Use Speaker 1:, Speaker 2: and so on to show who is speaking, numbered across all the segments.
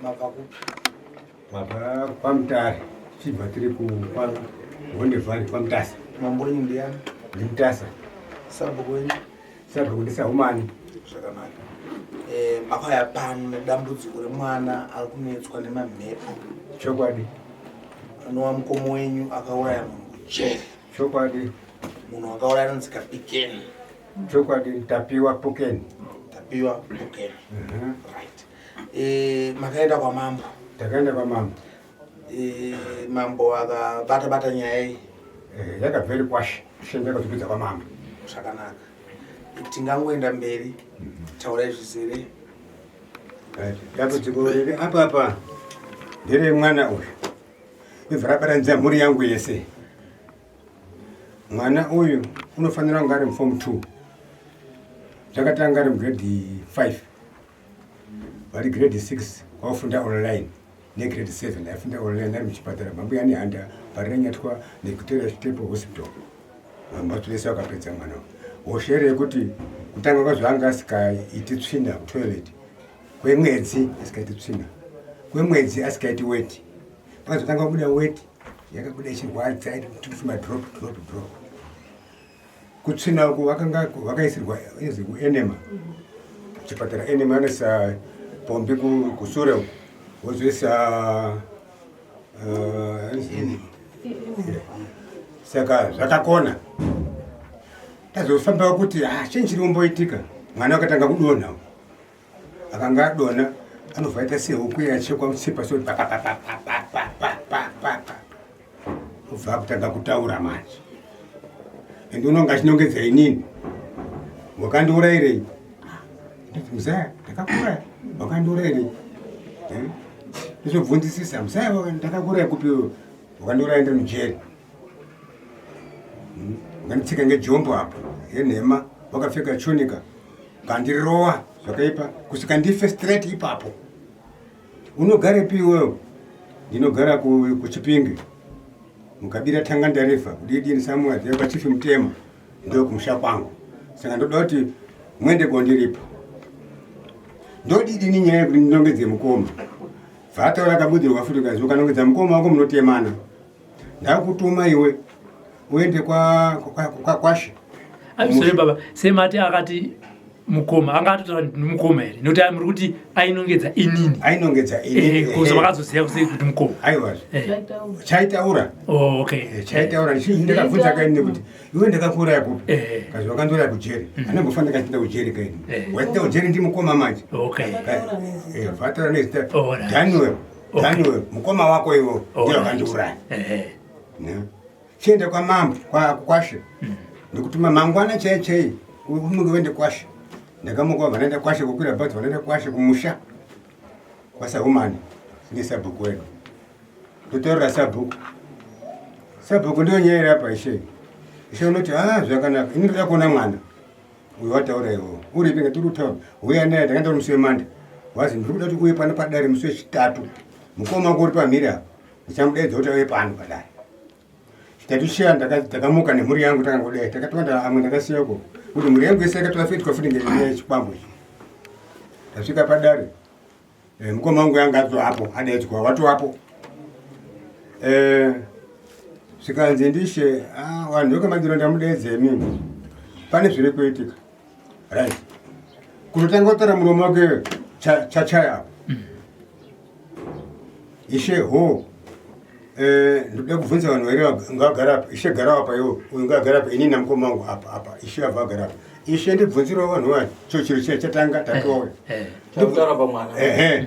Speaker 1: Mabva kupi?
Speaker 2: Mabva kwaMutare, tichibva tiri kuHonde Valley kwaMutasa.
Speaker 1: Mambo wenyu ndiani?
Speaker 2: NdiMutasa.
Speaker 1: Sabhuku wenyu?
Speaker 2: Sabhuku ndiSahumani.
Speaker 1: Zvakanaka. Eh, makauya pano nedambudziko remwana ari kunetswa nemamhepo.
Speaker 2: Chokwadi.
Speaker 1: Anova mukoma wenyu akauraya munhu kujeri.
Speaker 2: Chokwadi.
Speaker 1: Munhu akauraya anonzi Kapikeni.
Speaker 2: Chokwadi Tapiwa Pukeni.
Speaker 1: Tapiwa Pukeni. Right. Eh, makaenda kwamambo.
Speaker 2: Takaenda kwamambo.
Speaker 1: Eh, mambo akabata bata nyaya iyi.
Speaker 2: Eh, yakabva iri kwashe. Shende yakazopedza kwamambo.
Speaker 1: Zvakanaka. Tingangoenda mberi. Taurai zvizere.
Speaker 2: Right. Dambudziko riri apa apa ndere mwana uyu. Ibva rabatanidza mhuri yangu yese. Mwana uyu unofanira kunge ari muform 2. Zvakatanga ari mugrade 5. Vari grade 6 kwakufunda online negrade 7 aifunda online ari muchipatara mambuya Nehanda Parirenyatwa neKutera Chitepo Hospital. Vambatso vese vakapedza mwana uyu. Hoshere yekuti kutanga kwazvo anga asikaiti tsvina kutoilet kwemwedzi asikaiti tsvina kwemwedzi asikaiti weti pakazotanga kubuda weti yakabuda ichirwadza fuma drop drop drop kutsvina uku vakanga vakaisirwa inzi kuenema chipatara enema anoisa pombi kusure uku wozoisa saka zvakakona tazofamba kuti ah, chinyi chiri kumboitika mwana akatanga kudonha akanga adona anobva aita sehuku yachekwa mutsipa so papapapapapapapa obva akutanga kutaura manje and unonga achinongedza inini wakandiurairei ndati muzaya ndakakuuraya wakandiurairei ndizobvunzisisa muzaya ndakakuuraya kupi wakandiuraya ndiri mujeri Wakanditsika ngejombo apo yenhema wakapfeka chunika kandirowa zvakaipa kusvika ndife straight ipapo. Unogarepi iwewe? Ndinogara kuChipinge mukabira tanga ndareva kudidini somewhere there kwaChief Mutema ndokumusha kwangu saka ndoda kuti muende kondiripa ndodidini nyaya yekuti ndinongedze mukoma vataura akabudirwa futi kazi ukanongedza mukoma wako munotemana ndakutuma iwe uende kwashe
Speaker 3: sorry baba semati akati mukoma anga atotaura mukoma here nokuti muri kuti ainongedza inini
Speaker 2: ainongedza inini
Speaker 3: eh, kuzo vakazoziva kusei kuti mukoma
Speaker 2: aiwa eh. chaitaura
Speaker 3: oh, okay
Speaker 2: eh, chaitaura ndakabvunza kaini kuti iwe ndakakuuraya kupi kazi wakandiuraya kujeri anambofanira ndikachienda kujeri kaini wachienda kujeri ndimukoma manje vataura nezita daniel Daniel mukoma wako iwo ndiye wakandiuraya. Chienda kwamambo kwashe ndikutuma mangwana chai chai umuke uende kwashe. Ndakamuka vanaenda kwashe kukwira bhazi vanaenda kwashe kumusha kwaSahumani ndisabhuku wedu. Ndotaurira sabhuku. Sabhuku ndiyo nyaya iri apa ishe. Ishe unoti ah zvakanaka ini ndoda kuona mwana. Uyo wataura iwo uripi ngati uri kutaura huya naye ndakaenda musi wemande wazi ndiri kuda kuti uye pano padare musi wechitatu mukoma wako uri pamhiri apa ndichamudaidza kuti auye pano padare chitatu chiya ndakamuka nemhuri yangu takangodai takatowanda amwe ndakasiya uko kuti mhuri yangu yese yakatoafetwa futi ngenyaya yechikwambo ichi tasvika padare Eh, mukoma wangu yanga atoapo adaidzwa watoapo eh, zvikanzi ndishe ah, vanhu vekwamadziro ndamudeedza imimi pane zviri kuitika right kutotanga kutaura muromo wake chachaya apo ishe ho eh, ndoda kubvunza vanhu vairi ngavagara apa ishe gara apa iwo uyu ngaagara apa inini namukoma wangu apa apa ishe abva agara apa ishe ndibvunzirewo vanhu vacho cho chiro chiya chatanga tatowe eh, eh.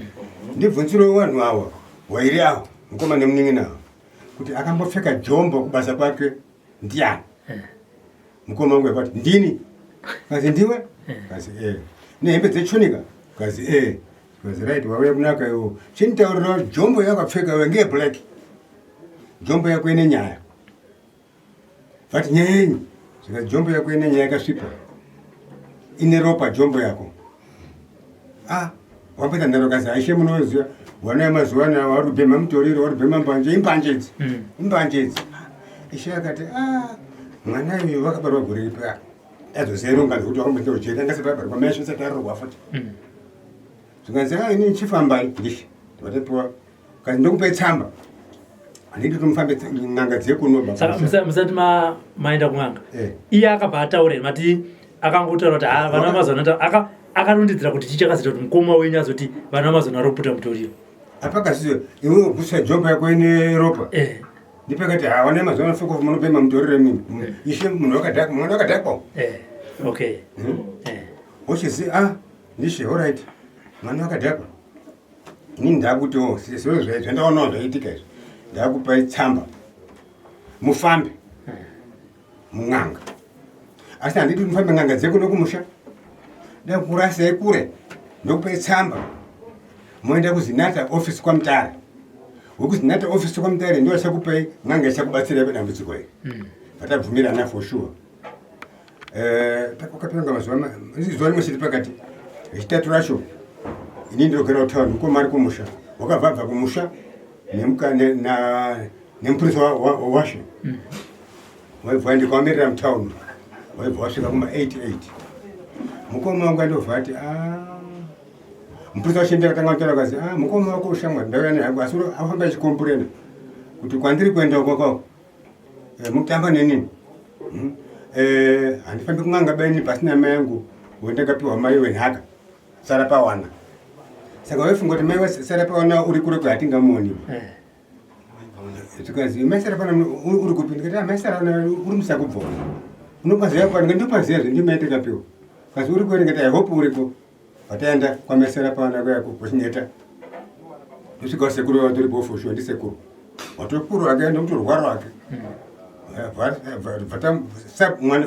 Speaker 2: ndibvunzirewo vanhu avo wairi avo mukoma nemunin'ina avo kuti akambopfeka jombo kubasa kwake ndiani mukoma wangu yakati ndini kazi ndiwe kazi e nehembe dzechunika kazi e kazi right wauya kunaka iwo chinitaurira jombo yakapfeka iwe ngeye black jombo yako ine nyaya vati nyaya yenyu zvika jombo yako ine nyaya yakasvipa ine ropa jombo yako ah wapedza nharo kazi aishe munoziva wana yamazuva ana wari kubhema mutoriro wari kubhema mbanje imbanje idzi mm. imbanje idzi ishe akati ah mwana uyu vakabarwa gore ripi ah azoziva ronga zvekuti wakamboita ujeri anga sati abarwa mai asati arorwa futi mm. Zvikanzi a ini chifambai ndishe vatapiwa kanzi ndokupai tsamba handiti tomufambe n'anga dzekuno
Speaker 3: saka musati maenda kun'anga
Speaker 2: eh.
Speaker 3: iye akabva ataura here mati akangotaura kuti ha vana vamazana akarondedzera kuti chii chakazoita kuti mukoma wenyu azoti vana vamazana vari kuputa mutoriro
Speaker 2: apakasiyo iwe ugusa jomba yako ine ropa
Speaker 3: eh.
Speaker 2: ndipakati hawana mazuva anofeko munopema mutoriro mimi eh. ishe munhu wakadhakwa mwana wakadhakwa
Speaker 3: okay
Speaker 2: hmm? Wochizi ah ndishe alright mwana wakadhakwa inini ndakutiwo sezvo zvandaonawo zvaitika izvi ndakupai tsamba mufambe mun'anga asi handidi kuti mufambe n'anga dzekuno kumusha ndakurasai kure ndokupai tsamba moenda kuzinata office kwamutare wekuzinata office kwamutare ndiwo achakupai n'anga ichakubatsirai padambudziko iri vatabvumirana for sure Eh, kwakapinga mazuva zuva rimwe chete pakati rechitatu racho ini ndinogara kutown mukoma ari kumusha wakabva abva kumusha nemupurisa washe mm. waibva ndikawamirira mutown waibva wasvika kuma 88 mukoma wangu andobva ati ah, mupurisa washe ndakatanga kutaura kazi ah, mukoma wako ushamwari ndauya nehangu asi afamba achikomburena kuti kwandiri kuenda ukokoko Eh, mukutamba neni hmm? eh, handifambi kun'anga beni pasina mai yangu wendakapiwa mai wenhaka sara pawana saka waifunga kuti mai sara pawana uri kure kwe hatingamuoni eh. zvikanzi mai sara pawana uri kupi ndikati ah, mai sara pawana uri musakubvona unopaziva pa ndikati ndopaziva zve ndimai takapiwa kazi uri kuwe ndikati i hope uriko Vataenda kwamesera pawana kuyako kuchinyeta. Ndosvika sekuru vatori bofu shuwa ndisekuru. Watokuru akaenda kutorwara wake.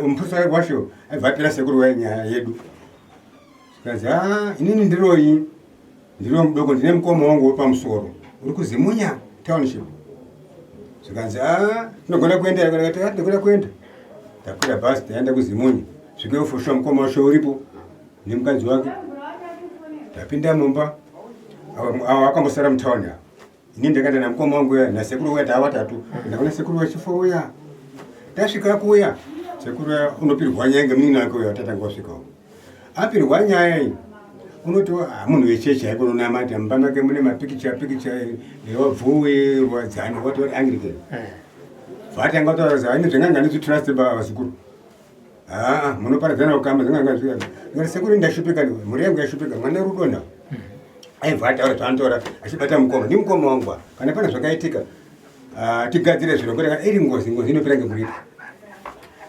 Speaker 2: Mupurisa wacho aibva apira sekuru waye nyaya yedu. Zvikanzi ah inini ndiroyi ndiro mudoko ndine mukoma wangu wepamusoro uri kuzimunya township. Zvikanzi ah tinogona kuenda here ndikati tinogona kuenda. Takwira bhazi taenda kuzimunya. Svikeyo for sure mukoma wacho uripo. nemukadzi wake tapinda mumba avo akambosara mutown ava ini ndakaenda namukoma wangu uya nasekuru uya tava vatatu ndakaona sekuru vachifo uya tasvika kuya sekuru uya unopirwa nyaya ngemunin'ina wake uya watatanga wasvikawo apirwa nyaya iyi unoti ah, munhu wechechi haiko unonamata mumba make mune mapikicha pikicha ewabvuwi rwadzani wati wati anglican eh. vatanga kutaura zvaini zvenganga ndizvitrust baba vazukuru haa munoparadzana ukama zvinganga zviya ndikati sekuru ndashupika mhuri yangu yashupika mwana rudonha aibva ataura zvaanotaura achibata mukoma ndimukoma wangu kana pane zvakaitika ah, tigadzire zviro kwete kana iri ngozi ngozi inopera ngekuripa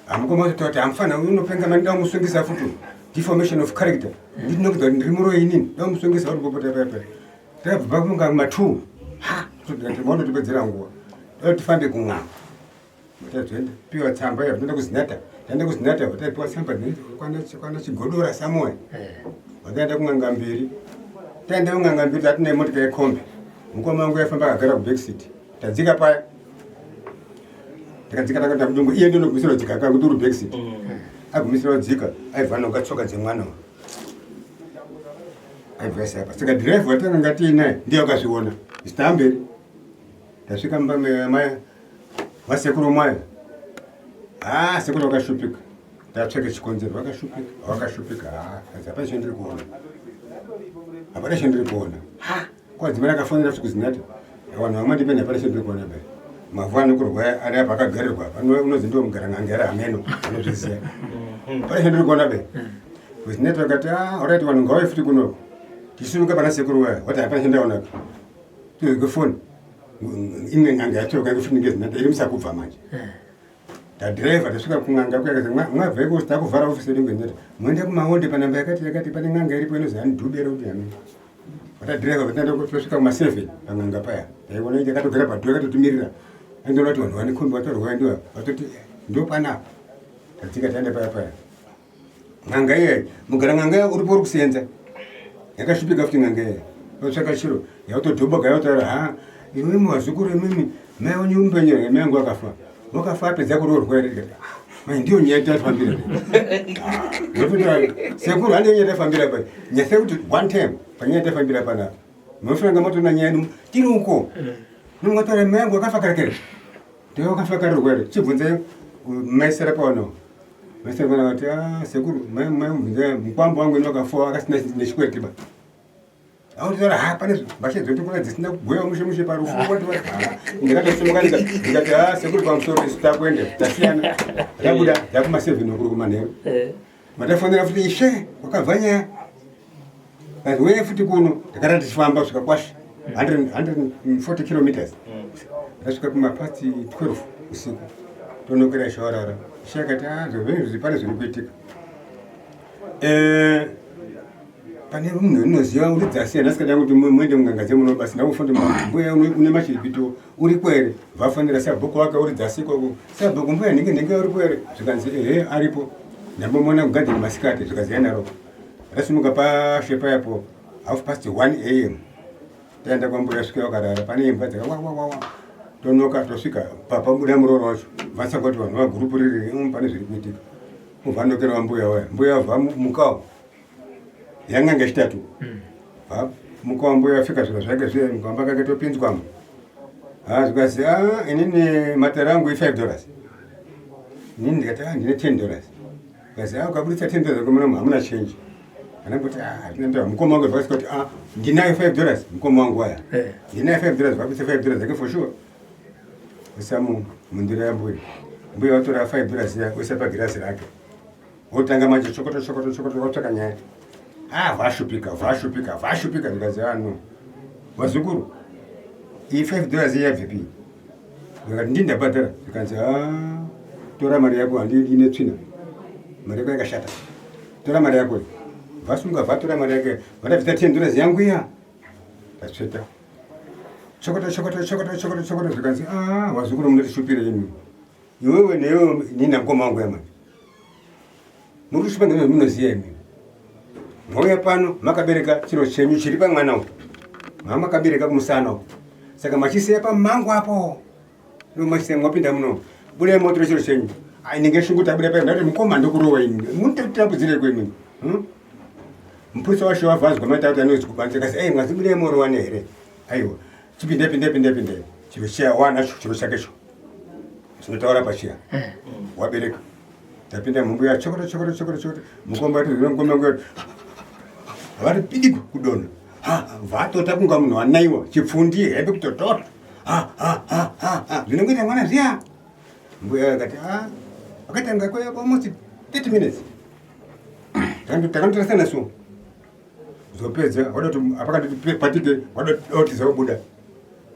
Speaker 2: ah, mukoma wacho toti hamufana unopenga mani ndamusungisa futi deformation of character ndinokudza kuti ndiri muroyi inini ndamusungisa uri popota paya paya takabva kunga ma2 ha vanotipedzera nguva dai tifambe kun'anga Tazoenda piwa tsamba ya tinoenda kuzinata. Taenda kuzinata taipiwa tsamba kwana chigodora samoya. Eh. Vakaenda kun'anga mbiri. Taenda kun'anga mbiri tatine motika yekombi. Mukoma wangu yaifamba akagara kuback seat. Tadzika paya. Takadzika takaenda kudongo iye ndonogumisira kudzika ka kuti uri back seat. Mm. Agumisira kudzika aibva anoga tsoka dzemwana. Aibva apa. Saka driver watanga tiinaye ndiye akazviona. Zitamberi. Tasvika mumba maya vasekuru mwayo haa ah, sekuru vakashupika ndatsvake chikonzero vakashupika vakashupika haa ah, hapana chandiri kuona hapana chandiri kuona kwadzimai akafonera futi kuzinata vanhu vamwe ndipeni hapana chandiri kuona be mavhu anokurwa ari apa akagarirwa unozi ndiwo mugara n'anga ari hameno anozviziva hapana chandiri kuona be kuzinata vakati ah, orit vanhu ngauye futi kunoko tisimuka pana sekuru waya wati hapana chandaonaka kufoni imwe n'anga yacho kakufunike zinata iri musakubva manje eh. tadhiraivha tasvika kun'anga kuya mwabva iko takuvhara ofisi yedu ngeneta muende kumaonde panamba yakati yakati pane n'anga iripo inozi anidhube rekuti amene vatadhiraivha vatenda tosvika kumaseven pan'anga paya taiona iti yakatogara padho yakatotimirira andiona kuti vanhu vane kombi vatorwa ndiwa vatoti ndopanapa tadzika taenda paya paya n'anga iyayi mugara n'anga iya uripo uri kusenza yakashupika futi n'anga iyayi otsvaka chiro yautodhoboka yautaura ha imimi vazukuru imimi mai wenyu mupenyu here mai yangu akafa wakafa apedza kuroorwa here ndikati ah, mai ndiyo nyaya tatafambira ah, sekuru handiyo nyaya tafambira pa nyaya kuti one time panyaya tafambira panapa munofanira motoona nyaya yedu tiri uko eh. nomwataura mai yangu akafa kare kare ndiyo wakafa kare rwere chibvunzai mai sara pawanawo Vasekuru vakati ah, sekuru mai mai mubvunza mukwambo wangu ino akafa akasina nechikwereti ba. Autaura ha pane mbatya dzotokona dzisina kugoya mushe mushe parufu wati wati. Ndakatosimuka ndikati ha sekuru pamusoro isu takuenda tasiyana. Tabuda takuma 7 okuru kumanheru. Matafonera futi ishe wakabva nyaya. Kanzi uye futi kuno ndakara tichifamba kusvika kwashe 140 kilometers. Ndasvika kuma past 12 usiku. Tonokera ishe warara. Ishe akati ah zvinhu pane zviri kuitika. Eh pane munhu unoziva uri dzasiya nhasi kada kuti muende munganga dzemuno basi ndakufonde mbuya une machiripito uri kwere vafanira sabhuku wake uri dzasi ikoko sabhuku mbuya nhingi nhingi uri kwere zvikanzi ehe aripo ndambomuona kugadheni masikati zvikanzi yanaro rasimuka pashe payapo half past 1 am taenda kwambuya svika vakarara pane imbwa dzakawawawawa tonoka tosvika papabuda muroora wacho vatsanga kuti vanhu vagurupu riri mm, pane zviri kuitika muvhanokera vambuya waya mbuya vamukawo yanganga chitatu mm. mukawa mbuya afika zviro zvake zviye mukamba kake topinzwamo ha zvikazi a inini matare angu i5 dollars inini ndikati a ndine 10 dollars kazi a ukaburitsa 10 dollars kumuna hamuna change anamboti a hazvina ndava mukoma wangu zvakasika kuti a ndinayo 5 dollars mukoma wangu waya eh. ndinayo 5 dollars vabudisa 5 dollars ake for sure usa mundiro yambuya mbuya watora 5 dollars iya uisa pagirasi rake wotanga manje chokoto chokoto chokoto watsvaka nyaya ah vashupika vashupika vashupika ndikazi ano ah, vazukuru iyi 5 dollars yabvepi ndikati ndini ndabhadhara ndikanzi a ah, tora mari yako handidi netsvina mari yako yakashata tora mari yako vasunga vatora mari yake vatabvisa 10 dollars yangu iya ndatsveta chokoto chokoto chokoto chokoto chokoto zvikanzi a ah, vazukuru munotishupira imi iwewe newe ini namukoma wangu yamani muri kushupa ngezve munoziva imi mauya pano makabereka chiro chenyu chiri pamwana uyu mamakabereka kumusana uku saka machisiya pamangu apo ndo machisiya mwapinda muno budai motora chiro chenyu inenge shungu tabuda payo ndati mukoma ndokurowa ini munotambudzireko imini hmm? mupurisa wacho wavhazwa maita kuti anozi kubanze kasi ei mwazi budai morowane here aiwa chipinde pinde pinde pinde chiro chiya wanacho chiro chakecho zvinotaura pachiya eh. wabereka tapinda mumbuya chokoto chokoto chokoto chokoto mukomba ati mukoma wangu vari pidigo kudonha vatota kunga munhu anaiwa chipfundi hembe kutotota zvinongoita mwana zviya mbuya akati akatanga kwa almost 30 minutes takanotarasana so zopedza wadoti apakanditi patike wadoti zabuda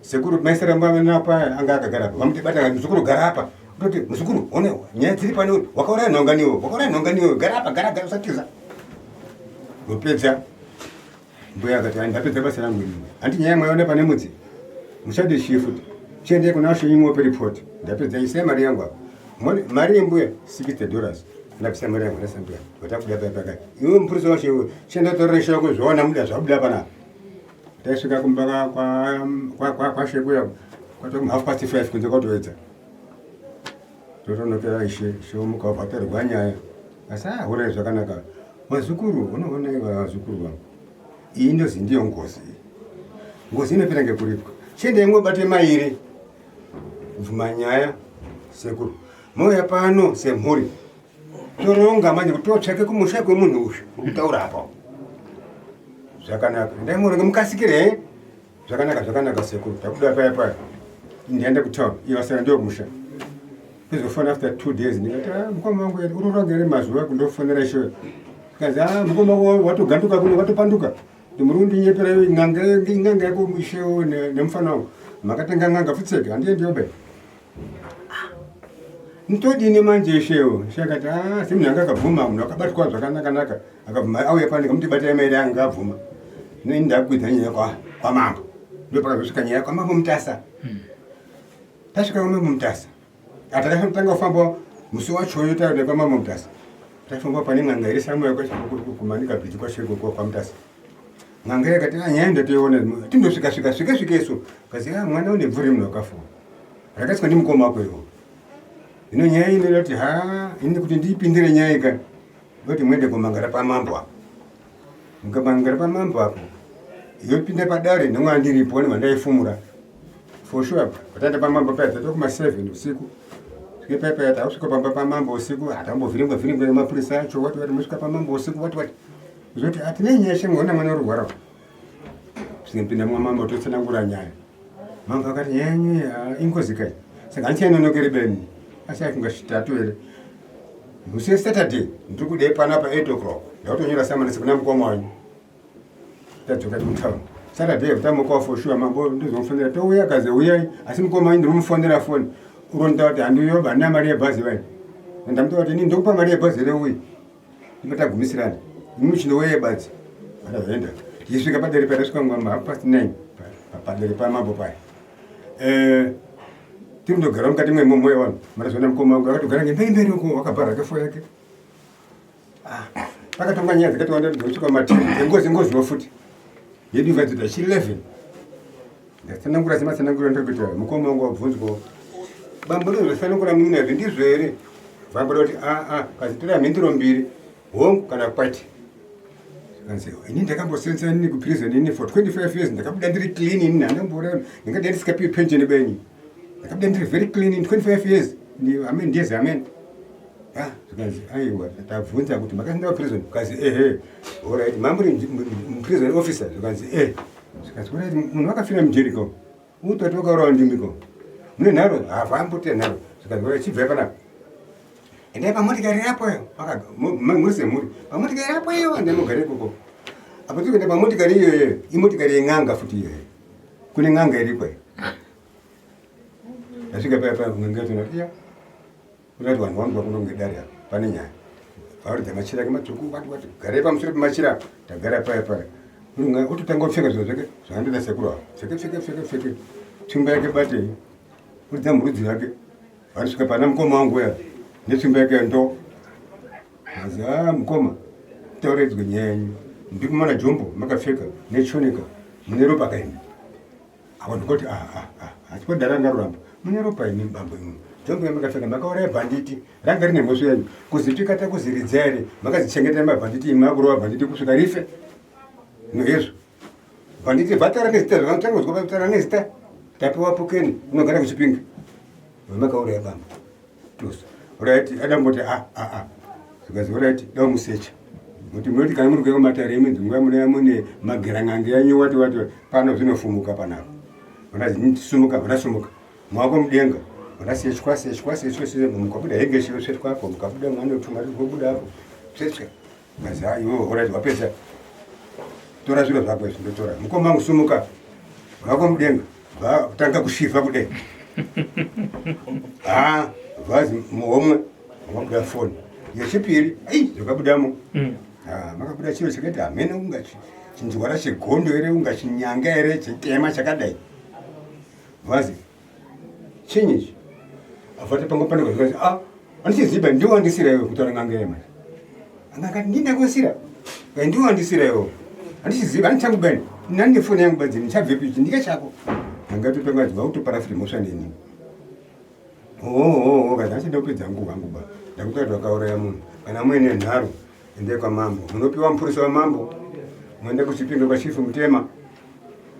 Speaker 2: Sekuru maisaramba napa anga akagara apa vamuti bata muzukuru gara apa kutoti muzukuru one nyaya dziri pano wakauraya nhonganiwe wakauraya nhonganiwe gara apa gara gara usatiza ndopedza mbuya akati ndapedza basa rangu ini hanti nyaya mwaiona pane mudzi muchade chii futi chiendei kuna vashe imuope report ndapedza isai mari yangu apa mari yembuya 60 dollars ndabisa mari yangu ndasa mbuya watakuda paya pakati iwe mupurisa wacho iwe chienda torere shoko zvawana muda zvabuda panapa Taisvika kumba kwashe kuya kwatova half past five kunze kwatoedza totonokera ishe ishe womuka wabva atorwa nyaya asi ahurai ah, zvakanaka vazukuru unoona vazukuru vangu iyi ndozi ndiyo ngozi iyi ngozi inopera ngekuripwa chiendai mobate mairi bvuma nyaya sekuru mouya pano semhuri toronga manje kuti totsvake kumusha kwemunhu uyu uri kutaura apa zvakanaka ndai muronge mukasikire he zvakanaka zvakanaka sekuru takuda paya paya ndiende kutown iyo asara ndiyo kumusha kuzofona after two days ndikati ah, mukoma wangu uri uronga here mazuva kundofonera ishoyo kanzi ah, mukoma watoganduka kuno watopanduka ndimuri kundinyepera iyo n'anga n'anga yako ishewo nemufana wangu makatenga n'anga futseke handiendiyo bai Ntodini manje ishewo ishe akati ah semunhu anga akabvuma munhu akabatwa zvakanaka naka akabvuma auya pano ndikamuti batai mairi anga abvuma zvino ini ndakukwidza nyaya kwa kwamambo ndo pakazosvika nyaya kwamambo Mutasa hmm. tasvika kwamambo Mutasa atakatanga kufamba musi wachoyo taenda kwamambo Mutasa tafamba pane n'anga iri samuya kumanika bridge kwacho ikoko kwaMutasa n'anga yakati ah, nyaya ndatoiona tindosvika svika svike svike isu kazi ah, mwana une bvuri munhu akafuwa rakaiswa ndimukoma wako iwo ino nyaya inoda kuti ha ini kuti ndiipindire nyaya ika ndoti muende kumangara pamambo apo mukamangara pamambo apo yopinda padare nemwana ndiripo nemandaifumura for sure pataenda pamambo paya tatokuma 7 usiku svike paya paya takusvika pamba pamambo usiku hatambovhiringwa vhiringwa nemapurisa acho wati wati mosvika pamambo usiku wati wati zoti hatinei nyaya shemwe ona mwana ururwara Zvinopinda mwamambo totsanangura nyaya. Mambo akati nyaya yenyu ah, ingozi kai. Saka handichainonokeri beni. Asi akunga chitatu here. Musi weSaturday ndiri kudei panapa 8 o'clock. Ndakutonyora samanisi kuna mukoma wenyu. Tadzoka kutown. Saturday kutamukawo for sure mambo ndozomufonera touya kaze uyai asi mukoma wenyu ndinomufonera foni. Uronda kuti handiuyo handina mari yebhazi vai. Ndamutora kuti ini ndokupa mari yebhazi here uyi. Ndipo tagumisirana. Imi muchinouya badzi. Vakazoenda. Tichisvika padare patasvika nguva half past 9 padare pamambo paya. Eh, tiri kundogara mukati mwemomoyo vanhu. Marazoona mukoma wangu akatogara ngemberi mberi uko wakabhara hake fo yake. Ah, pakatongwa nyaya dzakati wanda dzosvika mativi dzengozi ngoziwo futi. Yedu ikadzidza chi 11. Ndatsanangura sematsanangura ndiri kuita mukoma wangu wabvunzwa. Bambo ndozvatsanangura munin'ina izvi ndizvo here? Vamboda kuti a a kazitora mhinduro mbiri hongu kana kwete. Zvikanzi ini ndakambosenza inini kuprison ini for 25 years ndakabuda ndiri clean ini handamboura ndingadai ndisikapiwi pension benyu. Ndakabuda ndiri very clean in 25 years. Amen ndiyezi amen. Ah, zvikanzi aiwa tabvunza kuti makaenda kuprison zvikanzi ehe. Alright, mamuri prison officer zvikanzi eh. Zvikanzi alright munhu akafira mujeri ko. Utati wakaurawa ndimi ko. Mune nharo havambote nharo. Zvikanzi alright chibvai panapa. Endai pamotikari yapo iyo. Muri semhuri. Pamotikari yapo iyo ndinogara ikoko. Apo tiri kuenda pamotikari iyoyo imotikari yen'anga futi iyoyo. Kune n'anga iriko iyo. Ndasvika paya paya n'anga yacho ndati iya. Unati vanhu vangu vakunonge dare apa pane nyaya. Varidza machira ake matsvuku vati vati garai pamusoro pemachira tagara paya paya. Unonga ototanga kupfeka zviro zvake zvakandoita sekuru ava. Pfeke pfeke pfeke pfeke. Tsvimbo yake batei. Uridza mhurudzi yake. Vanosvika pana mukoma wangu uya netsvimbo yake ndo. Hanzi ah mukoma tauredzwe nyaya yenyu. Ndiri kumana jombo makapfeka nechonika mune ropa kaimi. Apo ndikoti ah ah ah asi kodara ngaruramba mune ropa imi bambo imi. Jombo yamakapfeka makauraya bhanditi ranga rine mhosva yenyu. Kuzipika takuziridza here makadzichengetera mabhanditi imi makurova bhanditi kusvika rife. Nohezvo. Bhanditi vatara nezita zvakanotanga vatara nezita. Tapiwa Pukeni unogara kuChipinge. Vamakauraya bambo. Plus. Right, adamboti ah ah ah. Zvikanzi right, dai musecha. Muti munoti kana muri kuya kumatare imi dzimwe mune mune magerang'ange yanyu wati wati pano zvinofumuka panapa. Vanasumuka vanasumuka. Maoko mudenga. Vanasechwa sechwa sechwa sechwa mukabuda henge chiyo svetwa apo mukabuda mwana utunga kubuda apo. Sechwa. Mazi ah iwe alright wapedza. Tora zviro zvako izvi ndotora. Mukoma wangu sumuka. Maoko mudenga. Vatanga kushiva kudai. Ah, vazi muhomwe vakabuda foni. Yechipiri, ai zvakabudamo. Ah, makabuda chiro chakaita hamene unga chinzwara chegondo here unga chinyanga here chitema chakadai. Vazi chinyi ichi? Avati pango pane zvikanzi ah andichiziva ndiwo wandisira iwe kutaura n'anga iye manje. Anga akati ndini ndakusira. Kai ndiwo wandisira iwe. Andichiziva andichangu bani. Nani foni yangu badzi ndichabvepi ichi ndike chako. Anga totanga kuti vakutoparafiri mhosva neni. Oh oh oh kazi achida kupedza nguva hangu ba. Ndakuti wakauraya munhu. Kana muine nharo endai kwamambo. Munopiwa mupurisa wamambo. Muende kuchipinge kwachifu Mutema.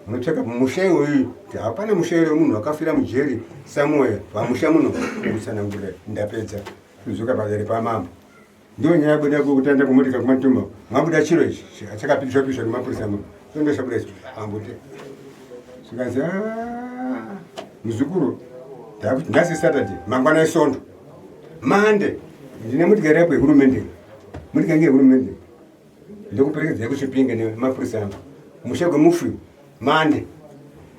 Speaker 2: Munotsvaka musha iwoyu kuti hapana musha ere munhu akafira mujeri somewhere pamusha muno kutsanangurira ndapedza kudzoka padare pamambo. Ndiyo nyaya yabuda kutanda kumotika kumatumba. Mwabuda chiro ichi chakapiswa piswa nemapurisa mambo. Ndo chabuda ichi mambo te. Zvikanzi ah muzukuru ndakuti nhasi Saturday mangwana isondo. Monday ndine motikari yako yehurumende. Motikari ngehurumende. Ndokuperekedzai kuChipinge nemapurisa angu. Musha kwemufi Monday.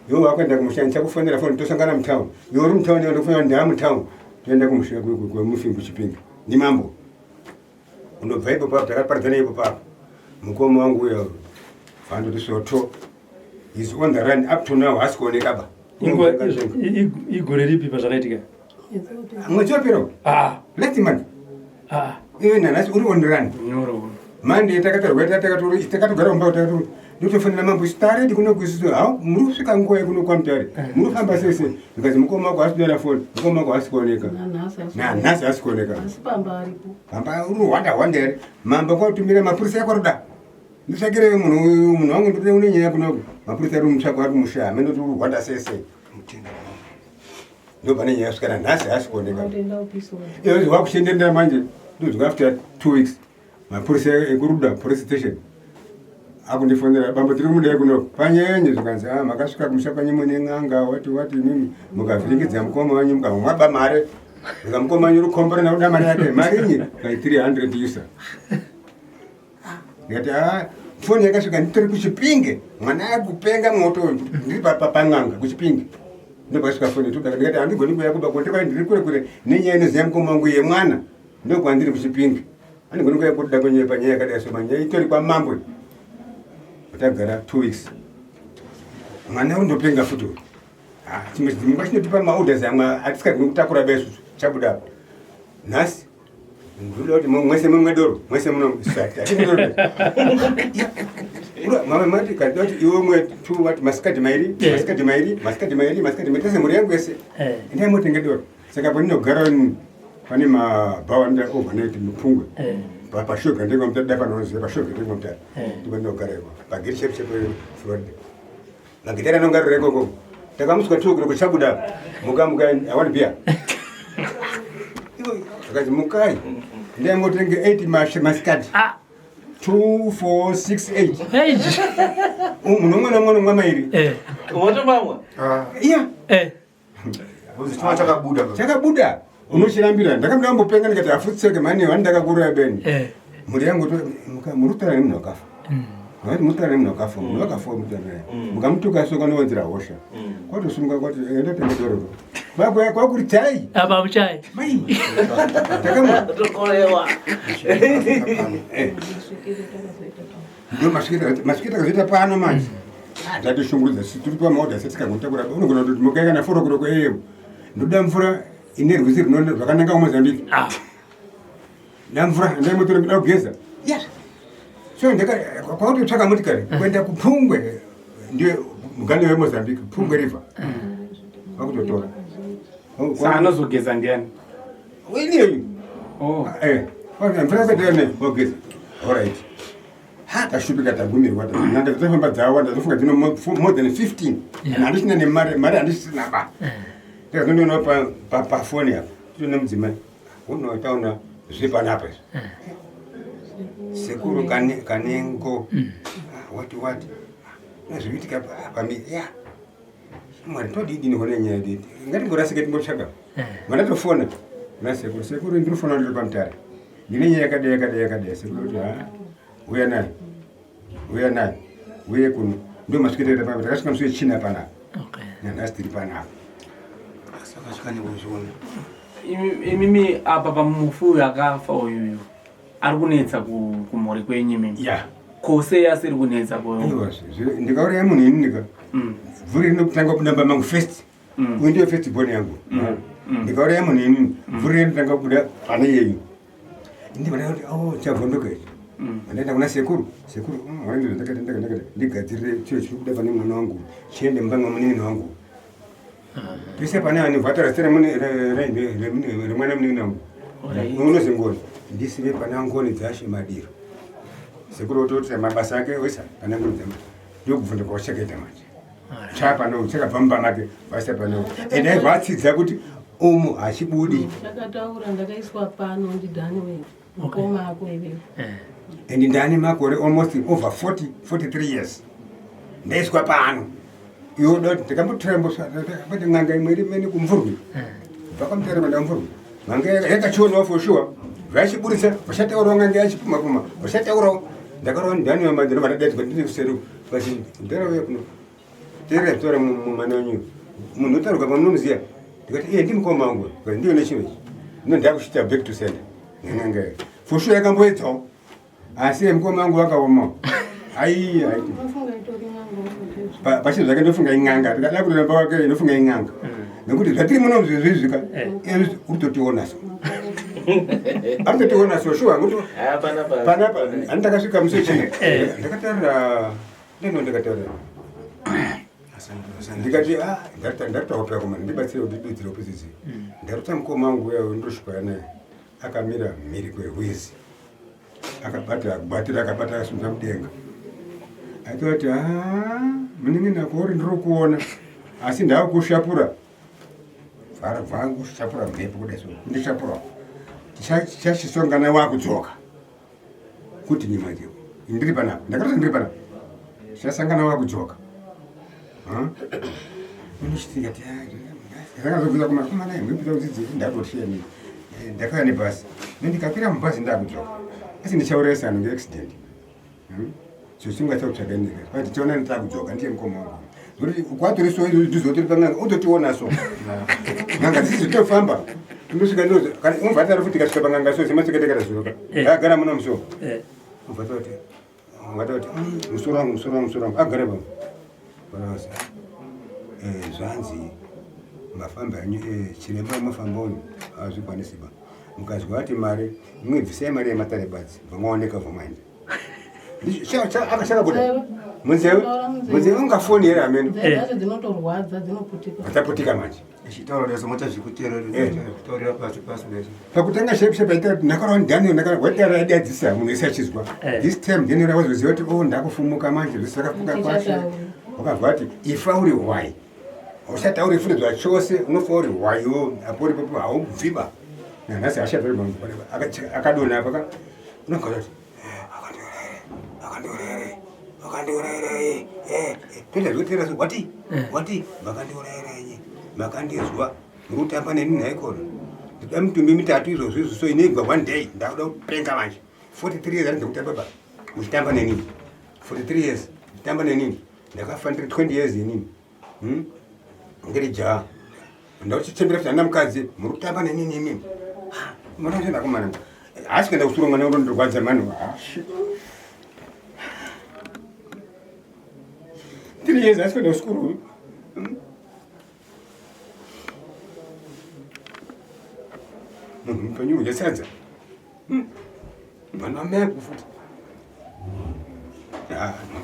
Speaker 2: Iwe wakuenda kumusha ndichakufonera foni tosangana mutown. Iwe uri mutown iwe ndokufonera ndaa mutown. Toenda kumusha kwemufi kuChipinge. Ndimambo. Unobva ipo papo takaparadzana ipo papo. Mukoma wangu uyo vandoti soto. He's on the run up to now haasi kuoneka ba.
Speaker 3: Igore ripi pazvakaitika?
Speaker 2: Mwedzi wapera.
Speaker 3: Ah.
Speaker 2: Last month.
Speaker 3: Ah.
Speaker 2: Iwe nanhasi uri on the run.
Speaker 3: Nyoro.
Speaker 2: Monday takatarwa takatogara kumba takatoro ndotofanira mambo staredi kuno kuisusu hau muri kusvika nguva yekuno kwamutare muri kufamba sei sei zvikanzi mukoma wako haasi kudaira foni mukoma wako haasi kuoneka nanhasi haasi kuoneka pamba uri hwanda hwanda here mambo kwakutumira mapurisa ekwaruda nditsvakire munhu uyu munhu wangu ndine une nyaya kunoku mapurisa ari kumutsvaka ari kumusha hameno kuti uri hwanda sei sei ndo pane nyaya kusvika nanhasi haasi kuoneka iyo wakuchenderera manje ndodzoka after 2 weeks mapurisa ekuruda police station Akundifonera bambo tiri kumudai kuno panyenye zvikanzi a ah, makasvika kumusha kwanyu mune n'anga wati wati imimi mukavhiringidza mukoma wanyu mukabva mwaba mari ika mukoma wanyu rukombora nakuda mari yake mari inyi kai 300 usa ndikati a ah, foni yakasvika nditori kuchipinge mwana akupenga moto ndiri pan'anga kuchipinge ndopakasvika foni ndikati handigoni kuuya kuba kondiri ndiri kure kure nenyaya inoziva mukoma wangu yemwana ndokwandiri kuchipinge Andigoni kuya kuda kunyepa nyaya yakadai so manyaya itori kwamambo. Tagara 2 weeks. Mwana undopenga futi. Ah, chimwe chimwe chinotipa maorders amwe atisikagoni kutakura besu chabuda apo. Nhasi ndoda kuti mwese mumwe doro, mwese muno sati. Ura mama mati kana kuti iwe mwe two what masikati mairi, masikati mairi, masikati mairi, masikati mairi tese mhuri yangu yese. Endai motenge doro. Saka pandinogara pane mabhawa anoita overnight mupungwe eh. pashoga ndengomutare panoziva pashoga ndengomutare eh. ndipo ndinogara iko pagiri chepu chepu florida magitari anonga ari rekoko takamuswa two o'clock chabuda muka muka i want beer akazi mukai ndangotenge 8 masikati ah. 2 4 6 8 munhu umwe nomwe nomwe mairi eh.
Speaker 1: wotomamwa
Speaker 2: ah. iya chakabuda chakabuda unochirambira ndakamuda kumbopenga ndikati afutseke mani vani ndakakuraya beni eh. mhuri yangu muri kutaura nemunhu akafa mm. vati muri kutaura nemunhu akafa munhu akafa mutaura mm. mukamutuka so kanowanzira hosha mm. kwatosumuka kwati enda tenge doro kwakuya kwakuri chai
Speaker 3: apa muchai
Speaker 2: mai takamutokorewa eh. Ndo masvikiro akazoita pano manje. Ah, Zvatishungurudza tiri pamaodha setikangotakura unogona kuti mukai kana foro kuroko eyo. Ndoda mvura ine rwizi runo rwakananga kuMozambique. Ah. Da mvura ndaimotora ndoda kugeza. Yes. So ndaka kwakutotsvaka motikari kuenda kuPungwe ndiyo mugande weMozambique Pungwe River. Kwakutotora.
Speaker 4: Saka anozogeza ndiani?
Speaker 2: Iniyoyu. Oh. Eh. Mvura yakadai wogeza. All right. Ha, tashupika tagumirwa. N'anga dzatafamba dzawanda ndofunga dzino more than 15. Yeah. Handisina nemari, mari handisina ba. Eh. Ndakazondoona pa pa pa phone apa. Tino mudzimai. Uno taona zviri panapa izvi. Eh. Sekuru kane kanengo. Mm. Ah, what what? Zvikuitika pa mi. Yeah. Mwari todii nehona nyaya yedu ngatingorasike timbotsvaga eh. vanatofona na sekuru sekuru ndinofona ndiri pamutare ndine nyaya yakadai yakadai yakadai sekuru kuti ha uya naye uya naye uye kuno ndo masvikiro taita panapa takasvika musi wechina panapa nanhasi tiri panapa
Speaker 4: imimi apa pamufi uyu akafa uyuyu ari kunetsa kumhuri kwenyu imimi
Speaker 2: yeah.
Speaker 4: ko sei asiri kunetsa
Speaker 2: ndikauraya munhu ini ndika mm. vhuri rinotanga kubuda mba mangu first mm. uyu ndiyo first born yangu mm. Ndikauraya munhu ini vhuri rinotanga kubuda pane iyeyu ndibona kuti oh chavhondoka ichi ndaenda kuna sekuru sekuru ndakati ndakati ndigadzirire chiro chiri kubuda pane mwana wangu chiende mumba mwamunin'ina wangu Pese pane ani vatara zita remwana munin'ina wangu. Unozi ngoni. Ndisive pana ngoni dzashe madiro. Sekuru ototi mabasa ake oisa pana ngoni dzama. Ndokubvunza kwachakaita manje. Chapano chakabva mumba make vaisa pano. Ende aibva atsidza kuti umu hachibudi.
Speaker 5: Ndakataura ndakaiswa pano ndidhani wewe. Mukoma ako iwewe.
Speaker 2: Eh. And ndane makore almost over 40 43 years. Ndaiswa pano. Iwe uda kuti ndakambotora mbosvati n'anga imwe iri mene kumvurwi. Eh. Vakamutara kwenda kumvurwi. N'anga yakachionawo for sure. Vachiburitsa vachataurawo n'anga yachipuma puma. Vachataurawo ndakarova ndani wemanje ndobva ndadaidzwa ndiri kuseri vachiti ndarauya kuno. Teerera zvitaura mwana wenyu. Munhu otaurwa pamunomuziva. Ndikati iye ndimukoma wangu. Ndikati ndiyo nechimwe ichi. Ndino ndakuchita back to sender. Nen'anga iyo. For sure yakamboedzawo. Asi mukoma wangu wakaoma. Ai ai. Pachinhu zvake ndofunga in'anga. Ndikada kuramba wake ndofunga in'anga. Nekuti zvatiri muno zvezvizvika. Eh. Uri totiona so. Ari totiona so sure ngokuti panapa ani ndakasvika musi wechina. Eh. Ndakatarira Ndino ndakataura. Ndikati ah ndarota hope yako mani ndibatsire kundidudzira hope dzidzi. Mm. Ndarota mukoma wangu uya ndosvika naye akamira mhiri kwerwizi. Akabata batira akabata akasimudza mudenga. Aitoti ah munin'ina kwauri ndiri kuona asi ndakushapura. Vhara bvangu shapura mhepo kudai so ndishapura. Tichachisongana wakudzoka. Kuti nyima ndiri panapa. Ndakarota ndiri panapa. Tichasangana wakudzoka. Unochitika ndakazobvunza kumana kumana imwe kudzidzi ndakutotya ini. Ndakauya nebhasi. Ndikakwira mubhazi ndakudzoka. Asi ndichaurayisa anhu ngeaccident. Chochingwa chakutsvaga nyika. Kwati tiona nditakudzoka ndiye mukoma wangu. Zvoti kwatori so izvo ndizotori panganga utotiona so. Nganga dzisi tofamba. Tinosvika ndo kana umva futi kasvika panganga so sematsekatekera zviroka. Agara muno muso. Umva toti ungatoti musoro wangu musoro wangu musoro wangu agare pa. Parasa. Zvanzi mafamba enyu chiremba mafamba uyu hazvikwanisi ba. Mukazwa ati mari mwibvisai mari yematare badzi bva maoneka bva maenda. Akashakabuda munzeve munzeve ungafoni here hameno
Speaker 5: dzacho dzinotorwadza dzinoputika
Speaker 2: dzaputika manje
Speaker 6: Ichitaura leso mota zvikuteerera pasi pasi leso.
Speaker 2: Pakutanga shepu shepu aita kuti ndakarawa Daniel ndakara waitaura adadzisa munhu wese achizwa. This time Daniel wazoziva kuti oh ndakufumuka manje zvese zvakafuka kwashe. Wakabva ati ifa uri hwai, usatauri futi zvachose, unofa uri hwaiwo apo uri popo haubviba. Nanhasi ashatori mambo akadonha apa ka unogara kuti akandiurayirei akandiurayirei toita zvekuteera so wati wati makandiurayirei makandizwa muri kutamba neni nhaikona ndikuda mitumbi mitatu izvozvo izvo so inoigwa one day ndakuda kupenga manje. 43 years anidza kutamba ba muchitamba nenini 43 years muchitamba nenini ndakafa ndiri 20 years inini. Ndiri jaha ndakuchichembera kuti handina mukadzi muri kutamba nenini imini manakomana haasi kuenda kusuro mwana urondirwadza mani. 3 years haasi kuenda kusikuru. Munhu mupenyu udya sadza mwana wamai ako futi. Ah, no.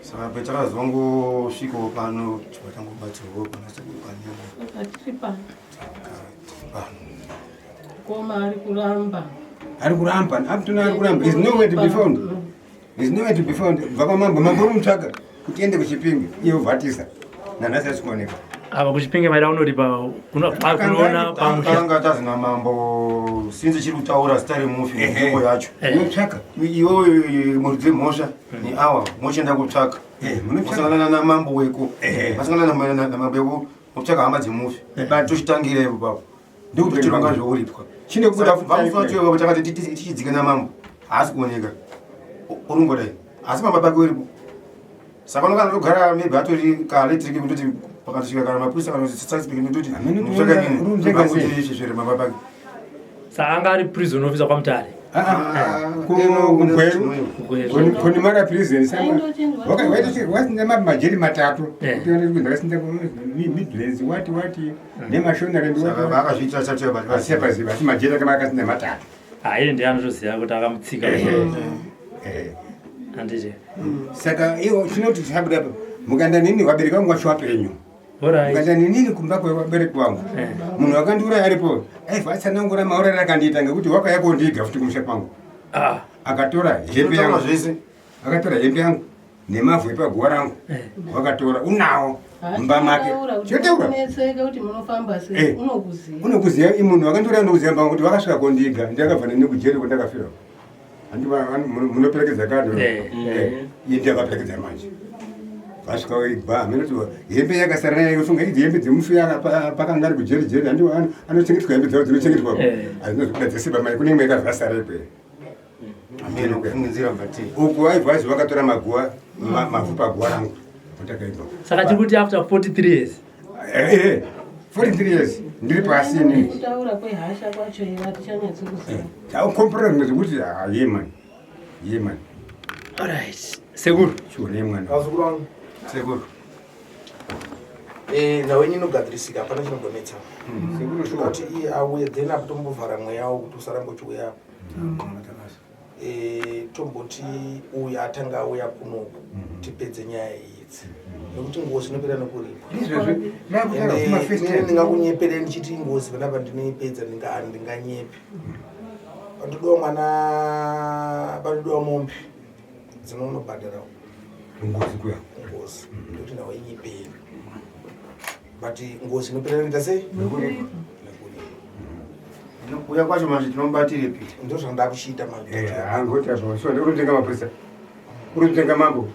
Speaker 6: Saka petakazongosvikawo pano tibva tangobatsirwawo pana sekuru Kanengo.
Speaker 5: Atiri pano.
Speaker 6: Pano.
Speaker 5: Koma ari kuramba.
Speaker 2: Ari kuramba up to now ari kuramba. Is nowhere to be found, is nowhere to be found. Bva kwamambo, mambo uri kuti ende kuChipinge iye ubvatisa nanhasi asi kuoneka.
Speaker 3: Apa kuChipinge maida kunoripa kunoona pamusha?
Speaker 6: Tanga tazi namambo sinzi chiri kutaura zita remufi nzvimbo yacho.
Speaker 2: Unotsvaka.
Speaker 6: Iwewe muridzi wemhosva neawa mochienda kutsvaka.
Speaker 2: Munotsvaka.
Speaker 6: Masangana namambo weko. Masangana namambo weko motsvaka hama dzemufi. Tochitangira ipo papo.
Speaker 2: Ndikuti
Speaker 6: Tironga zvouripwa.
Speaker 2: Chine kubuda futi.
Speaker 6: Vamusati takati tichidzika namambo haasi kuoneka urungodai asi mamba pake uripo saka unokana togara maybe atori kaelectric kutoti pakatosvika kana mapurisa kana suspect ndototi
Speaker 2: Hameno kuti
Speaker 6: mutsvaka
Speaker 2: uri sei.
Speaker 6: nini zvere mamba pake.
Speaker 3: Saka anga ari prison officer kwaMutare?
Speaker 2: KuGweru.
Speaker 3: Gweru.
Speaker 2: Konimara prison.
Speaker 5: Aindochinjwa.
Speaker 2: Wasinda majeri matatu. Ndakasinda Midlands wati wati nemaShonaland.
Speaker 6: Saka vakazviitira chacho.
Speaker 2: Asiya paziva asi majeri akanga akasinda matatu.
Speaker 3: Haiye ndiye anotoziva kuti akamutsika. Handiti?
Speaker 2: Saka iwo chinoti chabuda apa mukaenda nini vabereki vangu vacho vapenyu. Mukaenda nenini kumba kwevabereki vangu munhu akandiuraya aripo aibva atsanangura maurayiro akandiita ngekuti wakauya kondiga futi kumusha kwangu. Akatora hembe yangu.
Speaker 6: Zvese.
Speaker 2: Akatora hembe yangu nemavhu epaguva rangu. Wakatora unawo mumba make. Chotaura.
Speaker 5: Netseke kuti munofamba sei unokuziva.
Speaker 2: Unokuziva munhu wakandiuraya unokuziva mba kuti vakasvika kondiga ndakabva neni kujeri kwandakafira handi munoperekedza kado. Iye ndiye akaperekedza manje vasvika igwa hameno kuti hembe yakasara nayo funga idzi hembe dzemufi pakanga ari kujeri jeri handi anochengetwa hembe dzavo dzinochengetwa hadzina zvikuda dzese pamai kune imwe yakazvasara ikweyo.
Speaker 6: Kufungidzira mvati.
Speaker 2: Uku aibva azi vakatora maguva mavhu paguva rangu otakaibva.
Speaker 3: Saka tiri kuti after 43 years?
Speaker 2: 43 years ndiri pasi inini.
Speaker 5: Kutaura kwehasha kwacho iva tichanyatsikuziva.
Speaker 2: Taukomporera zvimwe zvekuti ye mani ye mani.
Speaker 3: Alright sekuru.
Speaker 2: Chione mwana.
Speaker 1: Vazukuru vangu.
Speaker 6: Sekuru.
Speaker 1: Nhau yenyu inogadzirisika hapana chinogonetsa.
Speaker 2: Sekuru shuwa.
Speaker 1: Kuti iye auye then apo tombovhara mweya wawo kuti usaramba uchiuya. Tomboti uyu atanga auya kunoku tipedze nyaya idzi nekuti ngozi inopera nekuripwa.
Speaker 2: Izvozvo ndakutaura kuma first
Speaker 1: Ende
Speaker 2: time.
Speaker 1: Ndingakunyepere ndichiti ngozi panapa ndinoipedza ndinganyepe. Panodiwa mwana panodiwa mombe dzinonobhadhara
Speaker 2: Ngozi kuya.
Speaker 1: Ngozi nekuti nhau yenyu ipere but ngozi inopera nekuita sei?
Speaker 2: Nekuripwa.
Speaker 1: Nekuripwa.
Speaker 6: Kuuya kwacho manje tinomubatirepi?
Speaker 1: Ndo zvandakuchiita manje.
Speaker 2: Angoti apo so uri kutenga mapurisa uri kutenga mambo.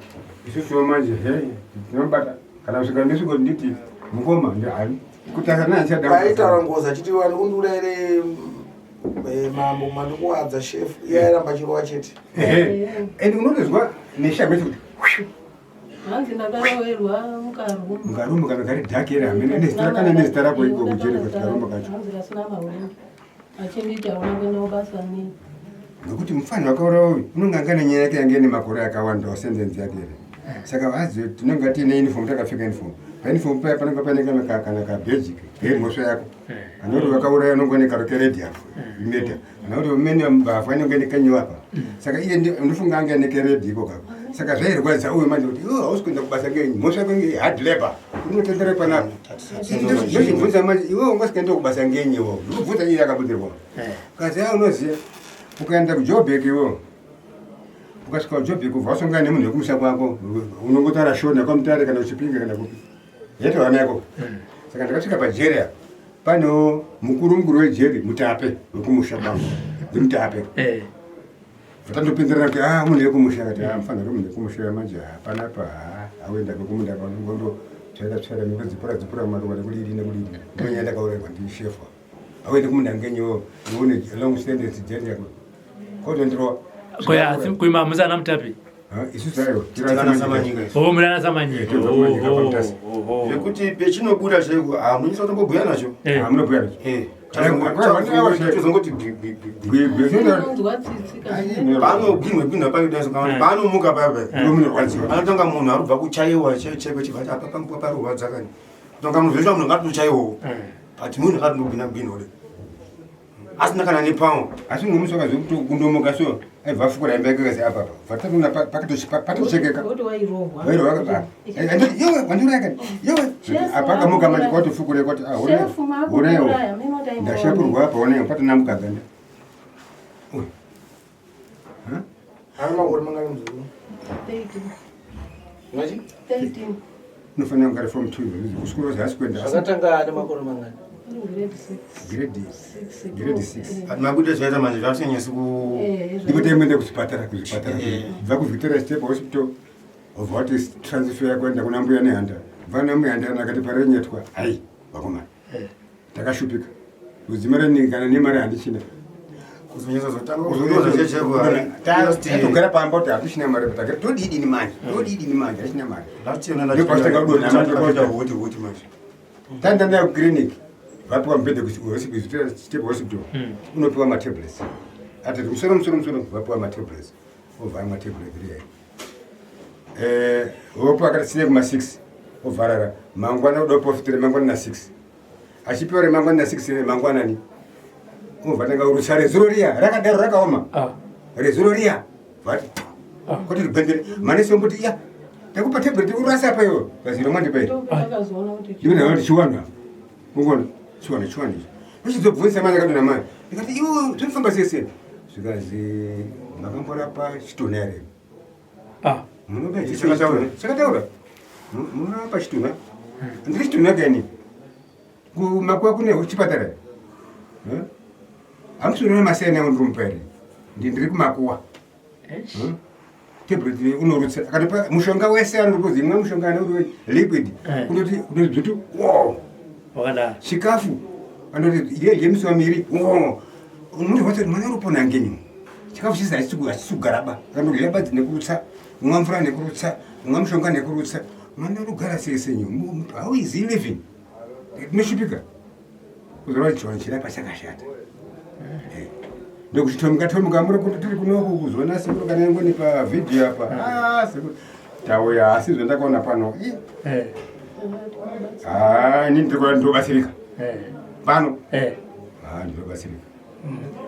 Speaker 2: Isusuwo manje he tinobata kana kusvika ndisviko nditi mukoma ndihani kutasa naachada
Speaker 1: Paitaura ngozi achiti vanhu kundiurayire mambo mandikuwadza shefu, iye airamba achirova chete.
Speaker 2: Ehe, and unotozwa neshambe kuti
Speaker 5: Hanzi ndakaroverwa mukarumu.
Speaker 2: Mukarumu kana kari dhaki here, hamene nezita rakana nezita rako iko kujeri kuti karumu kacho.
Speaker 5: Hanzi kasina mahwindi. Achinditi hauna kuenda kubasa nei.
Speaker 2: Nokuti mufanhi wakaurawa uyu unonge anga nenyaya yake yange ine makore akawandawo sentensi yake here. Saka vazi tinonga tiine uniform, takapfeka uniform. Pauniform paya panonga paine kana kabheji kemhosva yako. Kana kuti vakauraya unonga une karo keredhi apo imeta. Kana kuti umene mbavha inonga ine kenyu apa. Saka iye ndofunga anga ine keredhi iko kako. Saka zvairwadza uyu manje kuti iwe hausi kuenda kubasa ngenyi, mhosva yako nge hard labor. Unotendera panapa. Ndochibvunza manje, iwe ungasikaenda kubasa ngenyi iwe? Ndikubvunza iye akabudirwa. Kazi ya unoziya, ukaenda kuJoburg iwe, ukasvika kuJoburg ubva wasangana nemunhu wekumusha kwako, unongotaura Shona kwaMutare kana kuChipinge kana kupi, yatova yako. Saka ndakasvika pajeri apa, panewo mukuru mukuru wejeri Mutape wekumusha kwangu, ndiMutape. Vatandopindirana kuti munhu wekumusha, akati mufanira munhu wekumusha manje hapana pa auenda kwekumunda panongondo tsvaira tsvaira miko dzipura dzipura maruva nekudidi nekudidi. Ndonyaya ndakaurayiwa ndishefa. Auende kumunda ngenyiwo uone long sentence jeri yako. Kotondirwa.
Speaker 3: Koya asi kuima musana Mutape.
Speaker 2: Isusu aiwa.
Speaker 6: Tirana Samanyika isu.
Speaker 3: Oh, murana Samanyika.
Speaker 2: Tobva kuManyika paMutasa.
Speaker 6: Zvekuti pechinobuda chaiko hamunyisa kutombobhuya nacho.
Speaker 2: Hamunobhuya nacho.
Speaker 6: Tozongoti gwi gwi gwi.
Speaker 2: Gwi gwi.
Speaker 5: Unonzwa tsitsi kana.
Speaker 6: Paanogwinwa gwinwa pake dai kana paanomuka paya paya.
Speaker 2: Ndiwo munorwadziwa.
Speaker 6: Anotanga munhu arikubva kuchaiwa chaicho chaicho chibva ati apa pangu parurwadza kani. Kutonga munhu zveshuwa munhu ngatochaiwawo. But munhu ngatondogwina gwinwa kudai. Asina kana nepawo.
Speaker 2: Asi ngomusi wakazi kundomuka so aibva afukura hembe yake kazi apa apa. Vatatoona patochekeka.
Speaker 5: Woti wairohwa.
Speaker 2: Wairohwa apa. Andoti yewe wandiuraya kani. Yewe.
Speaker 5: Shefu
Speaker 2: Apa akamuka manje kwatofukura kwati honeyo.
Speaker 5: Shefu
Speaker 2: Honeyo.
Speaker 5: makuuraya, mimi ndaimuona.
Speaker 2: Ndashapurwa apa honeyo patonambuka ganda. Ui.
Speaker 1: Ana makore mangani muzukuru?
Speaker 5: 13.
Speaker 1: Ungachi?
Speaker 5: 13.
Speaker 2: Unofanira kunge ari form 2 kusikuru haasi kuenda.
Speaker 1: Zvakatanga ane makore mangani?
Speaker 5: Ari grade 6.
Speaker 2: Grade
Speaker 5: 6.
Speaker 2: Grade 6.
Speaker 6: But mabude zvaita manje zvasinyanyisi ku
Speaker 2: Ndipo taimuenda kuchipatara, kuzvipatara. Bva kuVictoria State Hospital, obva wati transfer kuenda kuna mbuya Nehanda. Bva nambuya Nehanda akati parenyetwa, hai vakomana. Takashupika. Kudzimara kana nemari handichina.
Speaker 6: Kuzonyatsa kuzotanga chaiko.
Speaker 2: Tatogara pamba kuti hatichina mari, takati todidini manje, todidini manje, hatichina mari.
Speaker 6: Last year
Speaker 2: Ndipo pachitanga kudonha manje
Speaker 6: ndakaita hoti hoti manje.
Speaker 2: Taenda nayo kuclinic, vapiwa mubhedha kuVictoria State Hospital, unopiwa matablets. Ati musoro musoro musoro, vapiwa matablets. Ovhara matablet riya. Vopiwa akati sine kuma 6, ovharara. Mangwana uda kupiwa futi remangwana na 6. Achipiwa remangwana na 6 remangwanani. Obva tanga kurutsa rezuro riya, rakadaro rakaoma. Rezuro riya, vati kuti ribhendere. Manesi omboti iya, takupa tablet urasa apa iwe. Kaziro mwandipa iri.
Speaker 5: Ndopakazoona kuti
Speaker 2: Ndiko ndaona kuti chiwana. Ungona chiwana chiwana ichi. Ndichizobvunza manje akadonha mai. Ndikati iwe zvinofamba sei sei? Zvikazi makamborapa chitunha here? Munoba
Speaker 6: Chakataura.
Speaker 2: Chakataura. Munorapa chitunha. Ndiri chitunha kaini. Kumakuwa kune chipatara. Hamusi unoona masiyana yangu ndiri mupa here? Ndiri kumakuwa. Tablet unorutsa. Akatipa mushonga wese anokuzi imwe mushonga anoti liquid. Kunoti kunoti dzvutu. Wow.
Speaker 3: Wakadaro.
Speaker 2: Chikafu anoti ye yemusi wamiri. Wow. Unoona kuti mwana uripona ngenyi? Chikafu chisi hachisi kugaraba. Akandodya badzi nekurutsa, kumwa mvura nekurutsa, kumwa mushonga nekurutsa. Mwana urikugara sei senyu? How is he living? Tinoshupika. Kuzorwa chivanhu chirapa chakashata. Ndokuchitomuka tomuka muri kuti tiri kunoku kuzoona sekuru kana ngoni pa video apa. Sekuru. Tauya asi zvandakaona pano. Ini ndiri kuona ndobatsirika. Pano. Ndinobatsirika.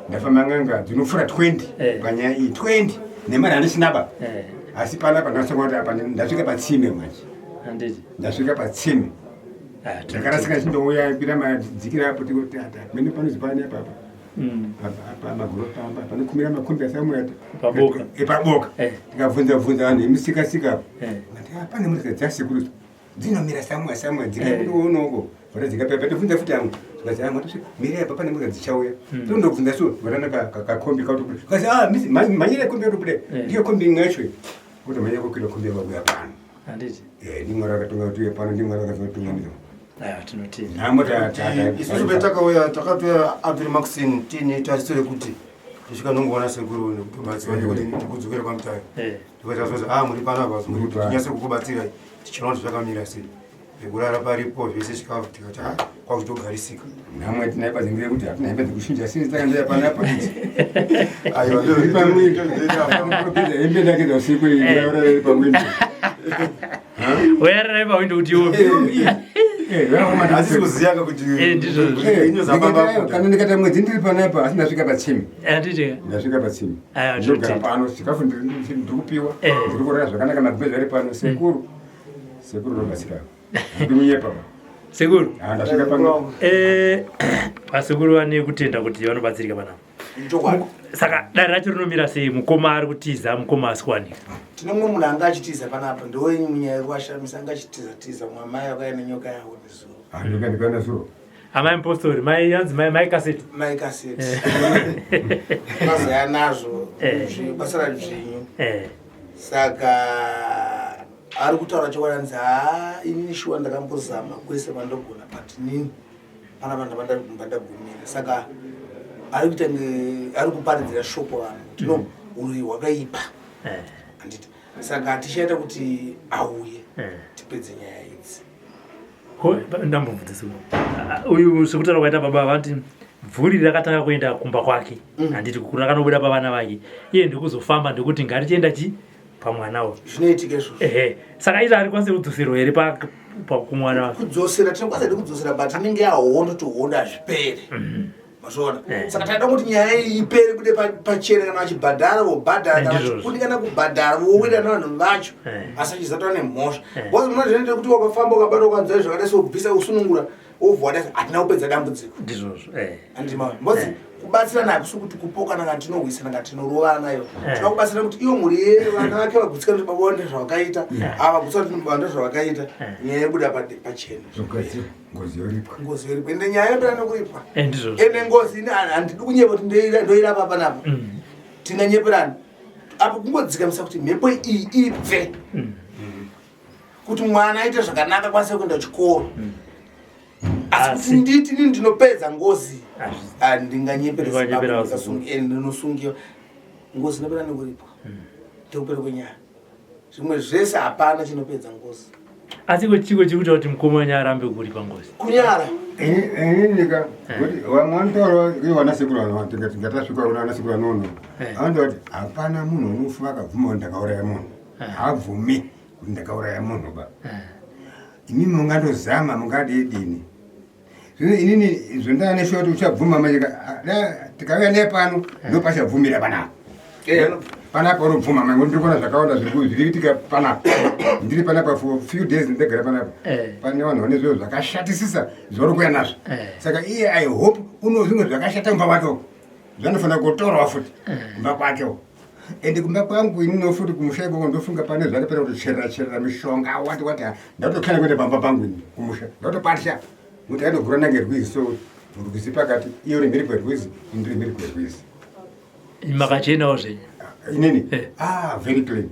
Speaker 2: Ndafamba n'anga dzinopfuura 20 panyaya iyi 20 nemari handisina ba. Asi panapa ndasanga kuti apa ndasvika patsime manje.
Speaker 3: Handiti.
Speaker 2: Ndasvika patsime. Ndakarasika chindouya kwira madzikira apo tikuti ata. Mene panozi pani apa apa. Apa magoro pamba panokumira makombi asamwe ata.
Speaker 3: Paboka.
Speaker 2: Paboka. Tikabvunza bvunza vanhu vemusika sika apo. Ngati pane motokari dzasekuru dzinomira samwe samwe dzikakundoona uko. Vana dzikapepa tobvunza futi amwe. Zvikanzi matosvika mira apa pane motokari dzichauya. Tondobvunza so vana kakombi kautobuda. Zvikanzi manyira kombi yatobuda. Ndiyo kombi imwe yacho. Kuti mhanya kukwira kombi yakabuya pano.
Speaker 3: Handiti.
Speaker 2: Eh, ndimwari akatonga kuti uye pano, ndimwari akazotungamira.
Speaker 3: Aiwa tinotenda.
Speaker 2: Nhamo ta ta ta.
Speaker 6: Isusu petakauya takatouya atori makuseni tiine tariro yekuti tisvika nongoona sekuru nekutobatsirwa nekuti ndikudzokera kwamutare.
Speaker 3: Eh.
Speaker 6: Tikati ah muri panapa
Speaker 2: Muri pano.
Speaker 6: tinyatse kukubatsirai tichiona kuti zvakamira sei. Pekurara paripo zvese chikafu tikati ah kwakutogarisika.
Speaker 2: Nhamo yatinaipa dzingire kuti hatina hembe dzekushinja sei takandoya panapa.
Speaker 6: Aiwa
Speaker 2: Iri pamwiri. Hembe ndake dzausiku iyi ndaurara iri pamwiri.
Speaker 3: Uyararai pawindo kuti iwo.
Speaker 2: Eh, vakakomana
Speaker 6: Asi kuziyaka kuti
Speaker 3: Eh, ndizvo.
Speaker 2: Eh,
Speaker 6: inozamba
Speaker 2: kana ndikaita mwedzi ndiri panapa asi ndasvika patsime.
Speaker 3: Handiti.
Speaker 2: Ndasvika patsime.
Speaker 3: Aiwa,
Speaker 2: Ndinogara
Speaker 3: tinotenda.
Speaker 2: pano chikafu ndiri kupiwa.
Speaker 3: Eh.
Speaker 2: Ndiri kurara zvakanaka magumbezi ari pano sekuru. Sekuru robatsira. Ndimunyepa.
Speaker 3: Sekuru.
Speaker 2: Ah, ndasvika pano.
Speaker 3: Eh, vasekuru vane kutenda kuti vanobatsirika panapa.
Speaker 1: Chokwadi.
Speaker 3: Saka dare racho rinomira sei? Mukoma ari kutiza, mukoma asi kuwanika.
Speaker 1: Tine mumwe munhu anga achitiza panapa, ndowenyu munyaya yekuashamisa anga achitiza tiza mwamai akauya nenyoka yavo nezuro.
Speaker 2: Ah, ndoka ndikaona zuro.
Speaker 3: Amai mupostori, mai yanzi mai mai kaseti.
Speaker 1: Mai kaseti. Mazaya nazvo
Speaker 3: Eh.
Speaker 1: basa radzvinyu.
Speaker 3: Eh.
Speaker 1: Saka ari kutaura chokwadi anzi haa inini shuwa ndakambozama kwese pandogona but nini panapa ndagumira. Saka ari kuita ari kuparidzira shoko vanhu kuti no uroyi hwakaipa.
Speaker 3: Eh.
Speaker 1: Handiti. Saka tichaita kuti auye
Speaker 3: Eh.
Speaker 1: tipedze nyaya idzi.
Speaker 3: Ko ndambobvunza sekuru. Uyu sekutaura kwaita baba vanti bvuri rakatanga kuenda kumba kwake. Handiti kukura rakanobuda pavana vake. Iye ndikuzofamba ndikuti ngarichienda chi pamwana uyu.
Speaker 1: Zvinoitika izvozvo.
Speaker 3: Ehe. Saka izvo ari kwanise kudzoserwa here pa pa kumwana wake?
Speaker 1: Kudzosera tinokwanisa hedu kudzosera but inenge yahondo tohondo hazviperi. Mazviona?
Speaker 3: Eh.
Speaker 1: Saka taida kuti nyaya iyi ipere bude pachena kana vachibhadhara vobhadhara kana
Speaker 3: Ndizvozvo.
Speaker 1: vachikundikana kubhadhara vowira nevanhu vacho
Speaker 3: Eh.
Speaker 1: asi vachizatwa nemhosva.
Speaker 3: Eh.
Speaker 1: Because munoona zvinoita kuti wakafamba ukabatwa ukanzwa zvakadai sobvisa usunungura wobva wadai hatina kupedza dambudziko.
Speaker 3: Ndizvozvo. Eh.
Speaker 1: Handiti maona? Because kubatsirana hakusi kuti kupokana kana tinorwisana kana tinorovana iyo. Tinoda kubatsirana kuti iyo mhuri yevana vake vagutsikana kuti baba vavo ndezvavakaita, ava vagutsikana kuti baba ndezvavakaita, nyaya yobuda pachena.
Speaker 2: Ngozi ngozi yoripwa.
Speaker 1: Ngozi yoripwa. Ende nyaya yopera nekuripwa.
Speaker 3: Eh ndizvozvo.
Speaker 1: Ende ngozi ini handidi kunyepa kuti ndoirapa panapa. Tinganyeperana. Apo kungodzikamisa kuti mhepo iyi ibve. Kuti mwana aite zvakanaka akwanise kuenda kuchikoro. Asi kuti
Speaker 3: Asi-
Speaker 1: nditi inini ndinopedza ngozi.
Speaker 3: Hazvi-
Speaker 1: Handinganyepere
Speaker 3: Ndinganyepera
Speaker 1: Zimbabwe,
Speaker 3: vazukuru.
Speaker 1: ende ndinosungiwa. Ngozi inopera nekuripwa. Ndokupera kwenyaya. Zvimwe zvese hapana chinopedza ngozi.
Speaker 3: Asi ko chiko chiri kuita kuti mukoma wenyu arambe kuripa ngozi?
Speaker 1: Kunyara.
Speaker 2: Ininika kuti vamwe vanotaura ivo vanasekuru vano tingatasvika kuna vanasekuru vanono
Speaker 3: Eh.
Speaker 2: vanotaura kuti hapana munhu unofa akabvuma kuti ndakauraya munhu. Haabvumi kuti ndakauraya munhu ba. Imimi mungandozama mungadidini. Zvino inini zvondane shuwa kuti uchabvuma manje tikauya naye pano ndopachabvumira panapa. Panapa unobvuma manje ndiri kuona zvakawanda zviri kuitika panapa. Ndiri panapa for few days ndagara panapa.
Speaker 3: Eh.
Speaker 2: Pane vanhu vane zviro zvakashatisisa zvauri kuuya nazvo.
Speaker 3: Eh.
Speaker 2: Saka iye I hope uno zvimwe zvakashata kumba kwake uko. Zvanofanira kutorwa futi kumba kwake uko. Ende kumba kwangu inino futi kumusha ikoko ndofunga pane zvakapera kuti cherera cherera mishonga wati wati ndatokhana kuenda pamba pangu ini kumusha ndatopatisha kuti aitogura nange rwizi so rwizi pakati iye uri mhiri kwerwizi ini ndiri mhiri kwerwizi.
Speaker 3: Makachenawo zvenyu.
Speaker 2: Inini?
Speaker 3: Eh.
Speaker 2: Ah, very clean.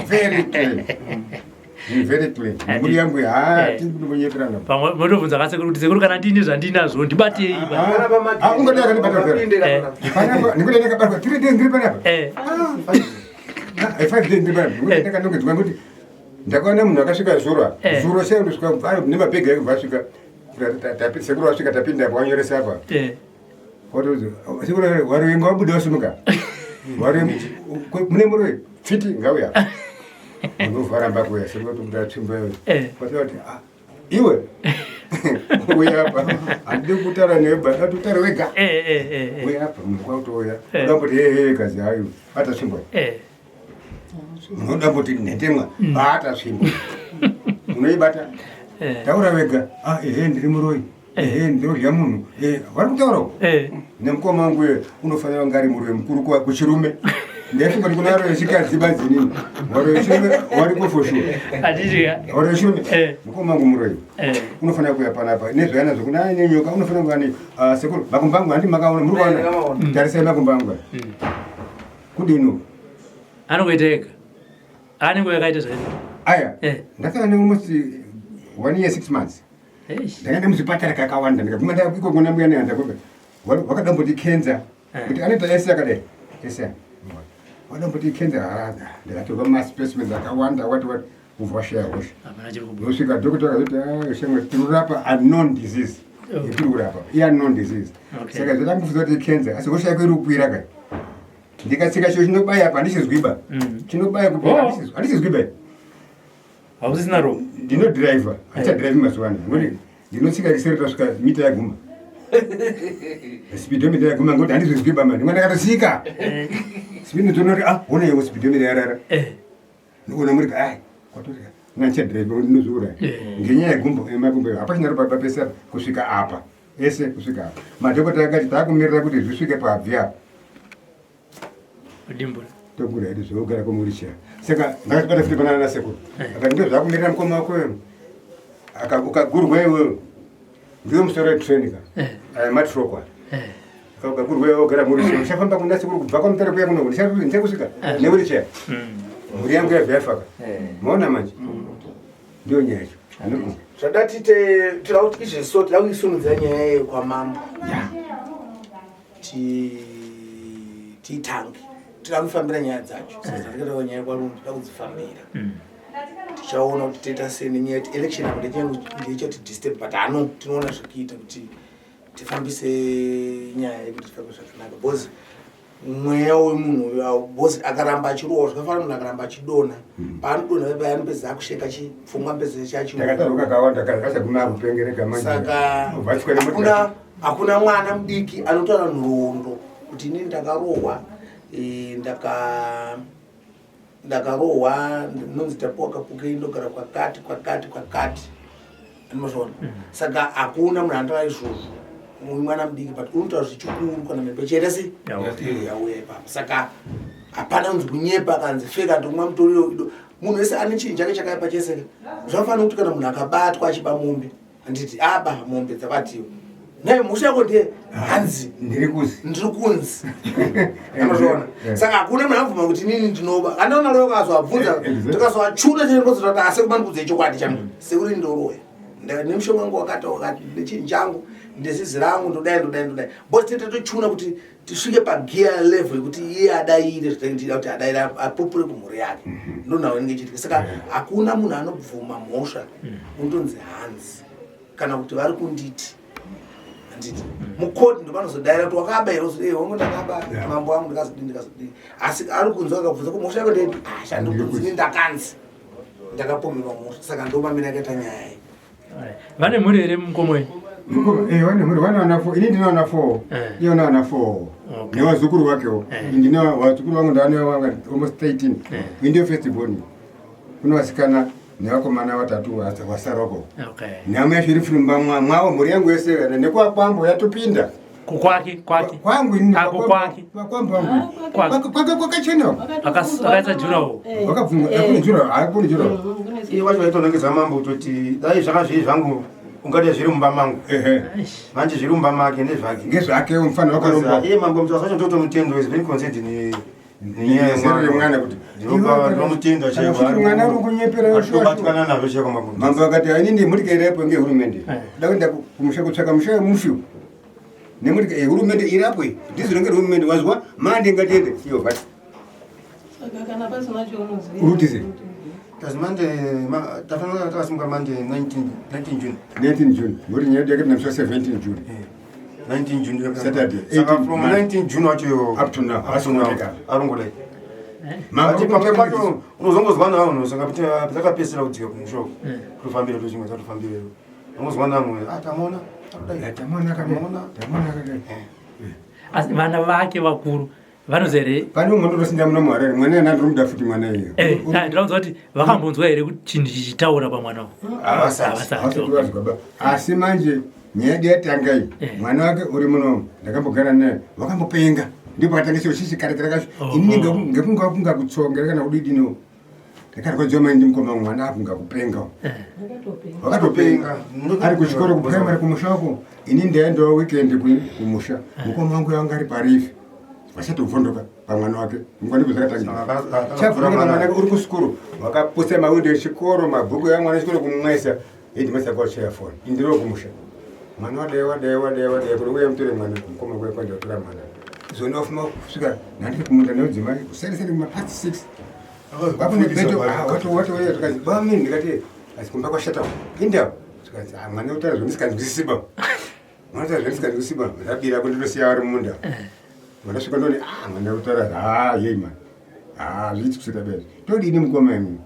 Speaker 2: Very clean. Very clean. Mhuri yangu ha
Speaker 3: Eh.
Speaker 2: tiri kumbonyeperana.
Speaker 3: Pamwe motobvunza kasekuru kuti sekuru kana ndiine zvandinazvo ndibatei. ba.
Speaker 2: Ah, ungodai akandibata
Speaker 1: Mapindira
Speaker 3: Eh.
Speaker 1: panapa.
Speaker 2: Panapa, ndingodai ndakabatwa 3 days ndiri panapa.
Speaker 3: Eh.
Speaker 2: Ah, 5 days ndiri panapa. Ndingodai ndakanongedzwa kuti ndakaona munhu akasvika zuro apa.
Speaker 3: Eh.
Speaker 2: Zuro sei ndosvika kubva nemabhegi ake kubva asvika. Sekuru vasvika tapinda apo wanyoresa apa.
Speaker 3: Eh.
Speaker 2: Watozi, sekuru waruvenga wabuda wasimuka. Mune muroyi pfiti ngauya. Unovharamba kuuya sekuru tobuda tsvimbo iyoyo.
Speaker 3: Eh.
Speaker 2: Kwatoti ah iwe uya apa handidi kutaura newe but ndatotaura wega.
Speaker 3: Eh eh eh. eh.
Speaker 2: Uya apa munhu kwakutouya.
Speaker 3: Eh.
Speaker 2: Uda kuti hey hey kazi hayo bata tsvimbo.
Speaker 3: Eh.
Speaker 2: Unoda kuti nhetemwa bata tsvimbo. Unoibata.
Speaker 3: Eh.
Speaker 2: Taura wega. Ah ehe ndiri muroyi. Ehe ndinodya munhu. Eh vari kutaurawo.
Speaker 3: Eh.
Speaker 2: Nemukoma wangu uye unofanira kunge ari muroyi mukuru kuchirume. Ndaifunga kuti kuna varoyi vechikadzi badzi inini. Varoyi vechirume variko for sure.
Speaker 3: Handiti ka?
Speaker 2: Varoyi vechirume
Speaker 3: Eh.
Speaker 2: mukoma wangu muroyi.
Speaker 3: Eh.
Speaker 2: Unofanira kuuya panapa nezvaanazvo kuna ane nyoka unofanira kunge ane ah, sekuru makumbo angu handi makaona muri kuona
Speaker 1: Ndakaona.
Speaker 2: tarisai makumbo angu aya. Kudini uku?
Speaker 3: Anongoita ega. Anenge yakaita zvakaita.
Speaker 2: Aya.
Speaker 3: Eh.
Speaker 2: Ndakanga ne almost 1 year 6 months.
Speaker 3: Eish.
Speaker 2: Ndakaenda muzvipatara kakawanda ndikaguma ndakiko kuna mbuya nehanda kwega. Wakadamboti kenza.
Speaker 3: Eh.
Speaker 2: Kuti anoita ese akadai. Ese. Wakadamboti kenza ah ndakatorwa ma specimens akawanda what what kubva washaya hosha.
Speaker 3: Hapana chiri kubuda.
Speaker 2: Ndosvika doctor akazoti ah shamwari tinorapa unknown disease.
Speaker 3: Oh.
Speaker 2: Yetiri kurapa. I unknown disease.
Speaker 3: Okay.
Speaker 2: Saka zvatangofunza kuti kenza asi hosha yako iri kukwira kai. Ndikatsika chiro chinobaya apa handichizwiba. Chinobaya kupera
Speaker 3: Oh.
Speaker 2: handichizwiba.
Speaker 3: Hausisina ropa.
Speaker 2: Ndinodhiraivha, handichadhiraivhi mazuva ano. Ngoti ndinotsika kiseri tasvika mita yaguma. Speedometer yaguma ngoti handizozwiba mani. Mwana akatotsika. Speed ndinoona kuti ah ona iwe speedometer yarara.
Speaker 3: Eh.
Speaker 2: Ndikuona muri ai kwatori nandichadhiraivha ngoti ndinozviuraya.
Speaker 3: Eh.
Speaker 2: Ngenyaya yegumbo yemakumbo hapachina ropa papesa kusvika apa. Ese kusvika apa. Madhokota akati taakumirira kuti zvisvike pabvi apa.
Speaker 3: Dimbura.
Speaker 2: Tokura hedu zvogara kwamurichera. Saka ndakatibata futi panana nasekuru. Akati ndizvo zvakumirira mukoma wako wewe. Ukagurwa iwewe. Ndiwe musoro wetrain ka.
Speaker 3: Eh.
Speaker 2: Aya matroko.
Speaker 3: Eh.
Speaker 2: Saka ukagurwa iwewe wogara murichera. Uchafamba kuna sekuru kubva kwaMutare kuya kuno. Ndichakusvika newheelchair. Mhuri yangu yabva yafaka. Maona manje? Ndiyo nyaya yacho. Anoku.
Speaker 1: Zvada tiite tira kuti izveso tida kuisunudza nyaya yekwamambo. Tiitange. Tida kufambira nyaya dzacho. Saka tikaita nyaya yekwarumbi tida kudzifambira. Tichaona kuti toita sei nenyaya yekuti election apo ndechati disturb but ano tinoona zvekuita kuti tifambise nyaya yekuti tifambe zvakanaka because mweya wemunhu uyu because akaramba achirohwa zvakafanana munhu akaramba achidonha paanodonha paya anopedza akusheka chipfungwa pedza chachi
Speaker 2: Ndakataura kakawanda kachaguma akupengereka manje.
Speaker 1: Saka
Speaker 2: Ubva atywa nemotokari.
Speaker 1: hakuna mwana mudiki anotaura nhoroondo kuti inini ndakarohwa, ndakarohwa ndinonzi Tapiwa Kapukei ndogara kwakati kwakati kwakati. Andimazviona? Saka hakuna munhu anotaura izvozvo mwana mudiki but unotaura zvechikuru kana mhepo ichiita sei?
Speaker 3: Yauya.
Speaker 1: Yauya ipapo. Saka hapana kunzi kunyepa kanzi feka ndokumwa mutoriro ido. Munhu wese ane chinhu chake chakaipa chese. Zvakafanira kuti kana munhu akabatwa achiba mombe, handiti aba mombe dzabatiwa. Naye mhosva yako ndiye hanzi
Speaker 2: Ndiri kuzi.
Speaker 1: Ndiri kunzi. Anozviona. Saka hakuna munhu anobvuma kuti inini ndinoba. Kana unaroya ukazovabvunza, tikazovachuna chete ndozoti kuti asi kumandikudza chokwadi changu. Sekuri ndoroya. Nemushonga wangu wakati wakati, nechinhu changu, nezizi rangu, ndodai, ndodai, ndodai. Because tete tochuna kuti tisvike pagear level yekuti iye adaire zvatinenge tichida kuti adaire apupure kumhuri yake. Ndonhau inenge ichiitika. Saka hakuna munhu anobvuma mhosva unotonzi hanzi kana kuti vari kunditi. Handiti. Mukoti ndopanozodaira kuti wakaba here, wozoti, wangu ndakaba, mambo wangu ndikazodii, ndikazodii. Asi ari kunzwa akabvunza kuti mhosva yako ndeipi? Ah, shandikunzi ini ndakanzi. Ndakapomerwa mhosva. Saka ndomamira akaita nyaya iyi.
Speaker 3: Vane mhuri here mukoma wenyu?
Speaker 2: Mukoma, vane mhuri, vane vana 4. Ini ndine vana 4. Iye une vana 4. Nevazukuru vakewo. Ndine vazukuru vangu ndane vanga almost 13. Ini ndiyo first born. Kune vasikana nevakomana vatatu vasaroko. Nhamo yacho iri pfumba mwavo mhuri yangu yese nekwakwambo yatopinda.
Speaker 3: Kukwake, kwake.
Speaker 2: Kwangu ini,
Speaker 3: Ako kwake.
Speaker 2: Kwakwambo wangu.
Speaker 3: Kwake.
Speaker 2: Kwake kwakachena.
Speaker 3: Akaisa jurawo.
Speaker 2: Wakabvunga, hakuna jurawo, hakuna jurawo.
Speaker 6: Iye wacho waitonongedza mambo kutoti dai zvanga zviri zvangu ungadai zviri mumba mangu. Manje zviri mumba make ndezvake.
Speaker 2: Ngezvake mufana wakaromba.
Speaker 6: Iye mambo mutasa wacho ndotomutendo is very concerned nenyaya
Speaker 2: Nezera remwana kuti,
Speaker 6: Ndinopa
Speaker 2: Kana futi mwana uri kunyepera shuwa shuwa.
Speaker 6: Tobatikana nazvo chaiko mambo.
Speaker 2: Mambo akati ini ndimurike irapo ngehurumende. Kuda kuenda kumusha kutsvaka musha wemufi. Nemurike hurumende irapo iyi. Ndizvo ngehurumende wazwa mande ngatiende. Iyo vati.
Speaker 5: Saka kana pasina chaunoziva.
Speaker 2: Urutize.
Speaker 6: Tazi mande tafanira takasimuka mande 19 June.
Speaker 2: 19 June. Ngoti nyaya yedu yakati namusi wa 17 June.
Speaker 6: 19 June.
Speaker 2: Saturday.
Speaker 6: Saka
Speaker 2: 18
Speaker 6: from
Speaker 2: March.
Speaker 6: 19 June wacho
Speaker 2: Up to now.
Speaker 6: Up to now.
Speaker 2: Arongoleka.
Speaker 6: Arongoleka.
Speaker 2: Mambo
Speaker 6: Ati
Speaker 2: ari
Speaker 6: pamwe
Speaker 2: kutanga
Speaker 6: pacho unozongozwa nawo no saka kuti takapedzisira kudzika kumusha uko. Kutofambira tochimwe tatofambira. Unozwa nawo ah tamuona.
Speaker 2: Eh, tamuona akadai.
Speaker 6: Tamuona.
Speaker 2: Tamuona akadai.
Speaker 3: Asi vana vake vakuru vanoziva here?
Speaker 2: Pane umwe ndotosinda muno muHarare, mwana iyena ndinomuda futi mwana iyeyo.
Speaker 3: Ndinoziva kuti vakambonzwa here kuti chinhu chichitaura pamwana uyu?
Speaker 2: Havasati.
Speaker 3: Havasati,
Speaker 2: Havasati
Speaker 3: okay.
Speaker 2: vazwa ba. Asi manje nyaya yedu yatanga iyi, mwana wake uri muno, ndakambogara naye, wakambopenga. Ndipo atanga chiro chichi kare kare kacho. Inini ngekunga kunga kutsonga kana kudidino. Ndakarwadziwa mai ndimukoma wangu, mwana akunga kupenga. Wakatopenga. Ari kuchikoro kuprimary kumusha uko. Ini ndaendawo weekend kumusha. Mukoma wangu yanga ari parifi. Vasatobvondoka. Pamwana wake mukwaniko zvakatangira chabvura mwana wake uri kusikuru wakapusa mawindo echikoro mabhuku emwana echikoro kumwesa headmaster kwacheya foni indiro kumusha mwana wadai wadai wadai wadai kuti uya mutore mwana mukoma kuya kwanja kutora mwana zona wafuma kusvika nhandiri kumunda neudzimai kuseresere kumapast 6 vakune beto watouya zvikanzi bamini ndikati asi kumba kwashata inda zvikanzi ah, mwana utaura zvonisikanzwisisi ba mwana utaura zvonisikanzwisisi ba ndabira kundinosiya vari mumunda mwana svika ndoni ah mwana utaura ah yei mani ah zviiti kusvika bezi todini mukoma imi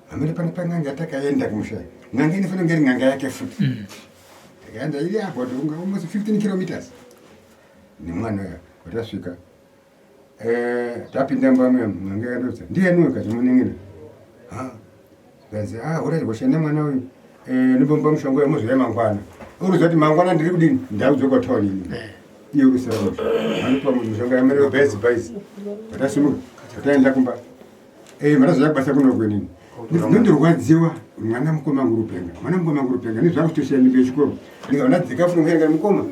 Speaker 2: hamene pane pan'anga takaenda kumusha n'anga inofanira kunge iri n'anga yake futi mm. takaenda iri apo unga almost 15 kilometers nemwana uya watasvika eh, tapinda mba muya n'anga yakandodza ndiyani uyu kati munin'ina zvikanzi ah uri kushanda mwana uyu eh, ndombomba mushonga uyu muzouya mangwana uri kuti mangwana ndiri kudini ndakudzoka town ini eh. iye uri kusara musha anopa munhu mushonga yamene bhezi bhaizi vatasimuka vataenda kumba Eh, marazoya kubasa kuno kwenini ndinondorwadziwa mwana mukoma angu rupenga mwana mukoma angu rupenga nezvakutoshaya mimba yechikoro ndikaona dzika funga ndikati mukoma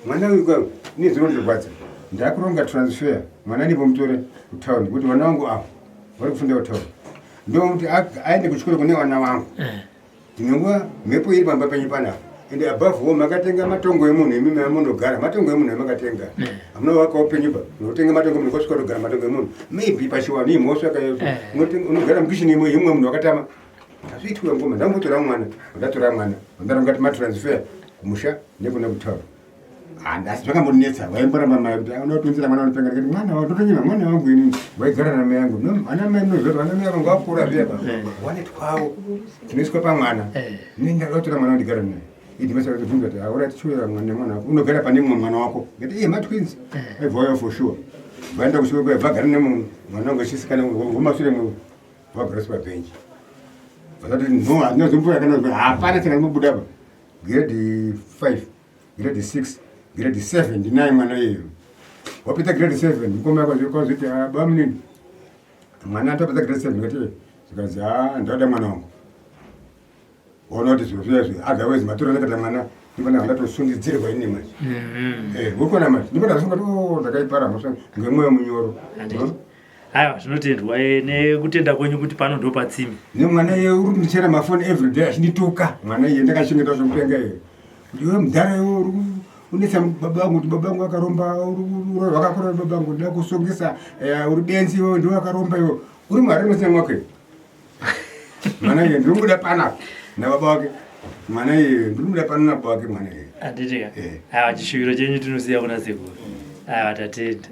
Speaker 2: mwana uyu kwa nezvinondirwadza ndakuronga transfer mwana ndimbomutora kutown kuti vana vangu avo vari kufunda kutown ndomuti aende kuchikoro kune vana vangu eh. Ndinonguva mhepo iri pamba penyu panapa ende above all makatenga matongo emunhu imi mamunogara matongo emunhu amakatenga eh. hamuna wakawo penyu pa unotenga matongo emunhu kwasvika kutogara matongo emunhu maybe pachiwanhu imhosva kayo eh. unogara mukishini imwe imwe munhu wakatama hazviitwe ngoma ndambotora mwana ndatora mwana ndarongati matransfer kumusha nekune kutaura Handasi zvakambonetsa vaimboramba mai kuti unotunzira mwana unopenga ndikati mwana wangu ndotonyima mwana wangu ini waigara namai yangu ana mai mnoziva kuti ana mai vangu vakura zviya eh. wane twavo tinoiswa pamwana eh. ini ndakatora mwana wandigara naye idimasa kutibvunza kuti aura tichiuya mwana mwana wako unogara pane mumwe mwana wako ndikati iye matwins eh. aibva wauya for sure vaenda kuchikoro kuya vagara nemumwe mwana wangu achisikana vomashure mwe vagara pabhenji vakati no handina zomboya kana hapana chakanobuda pa grade 5 grade 6 grade 7 ndinaye mwana iyeyo wapedza grade 7 mukoma kwazoti ah, bamunini mwana atapedza grade 7 ngati zvikanzi ha ah, ndada mwana wangu waona kuti zviro zviya zvi otherwise matura ndakata mwana ndipana ndatosundidzirwa ini manje mm-hmm. eh, urikuona manje ndipana ndasunga kuti oh, ndakaipara mhosva ngemwoyo munyoro
Speaker 3: Aiwa zvinotendwa eh, nekutenda kwenyu kuti pano ndopatsime.
Speaker 2: Nemwana iye uri kundichera mafoni everyday achindituka mwana iye ndakachengeta zvekupenga iye. Kuti iwe mudhara iwe uri unetsa baba vangu kuti baba vangu vakaromba vakakura baba vangu ndida kusungisa eh, uri benzi iwe ndiwe wakaromba iwe uri mwari musina mwake mwana iye ndiri kumuda panapa nababa wake mwana iye ndiri kumuda pano nababa wake mwana iye
Speaker 3: Handiti ka? Eh. Aiwa chishuviro chenyu tinosiya kuna sekuru. Aiwa tatenda.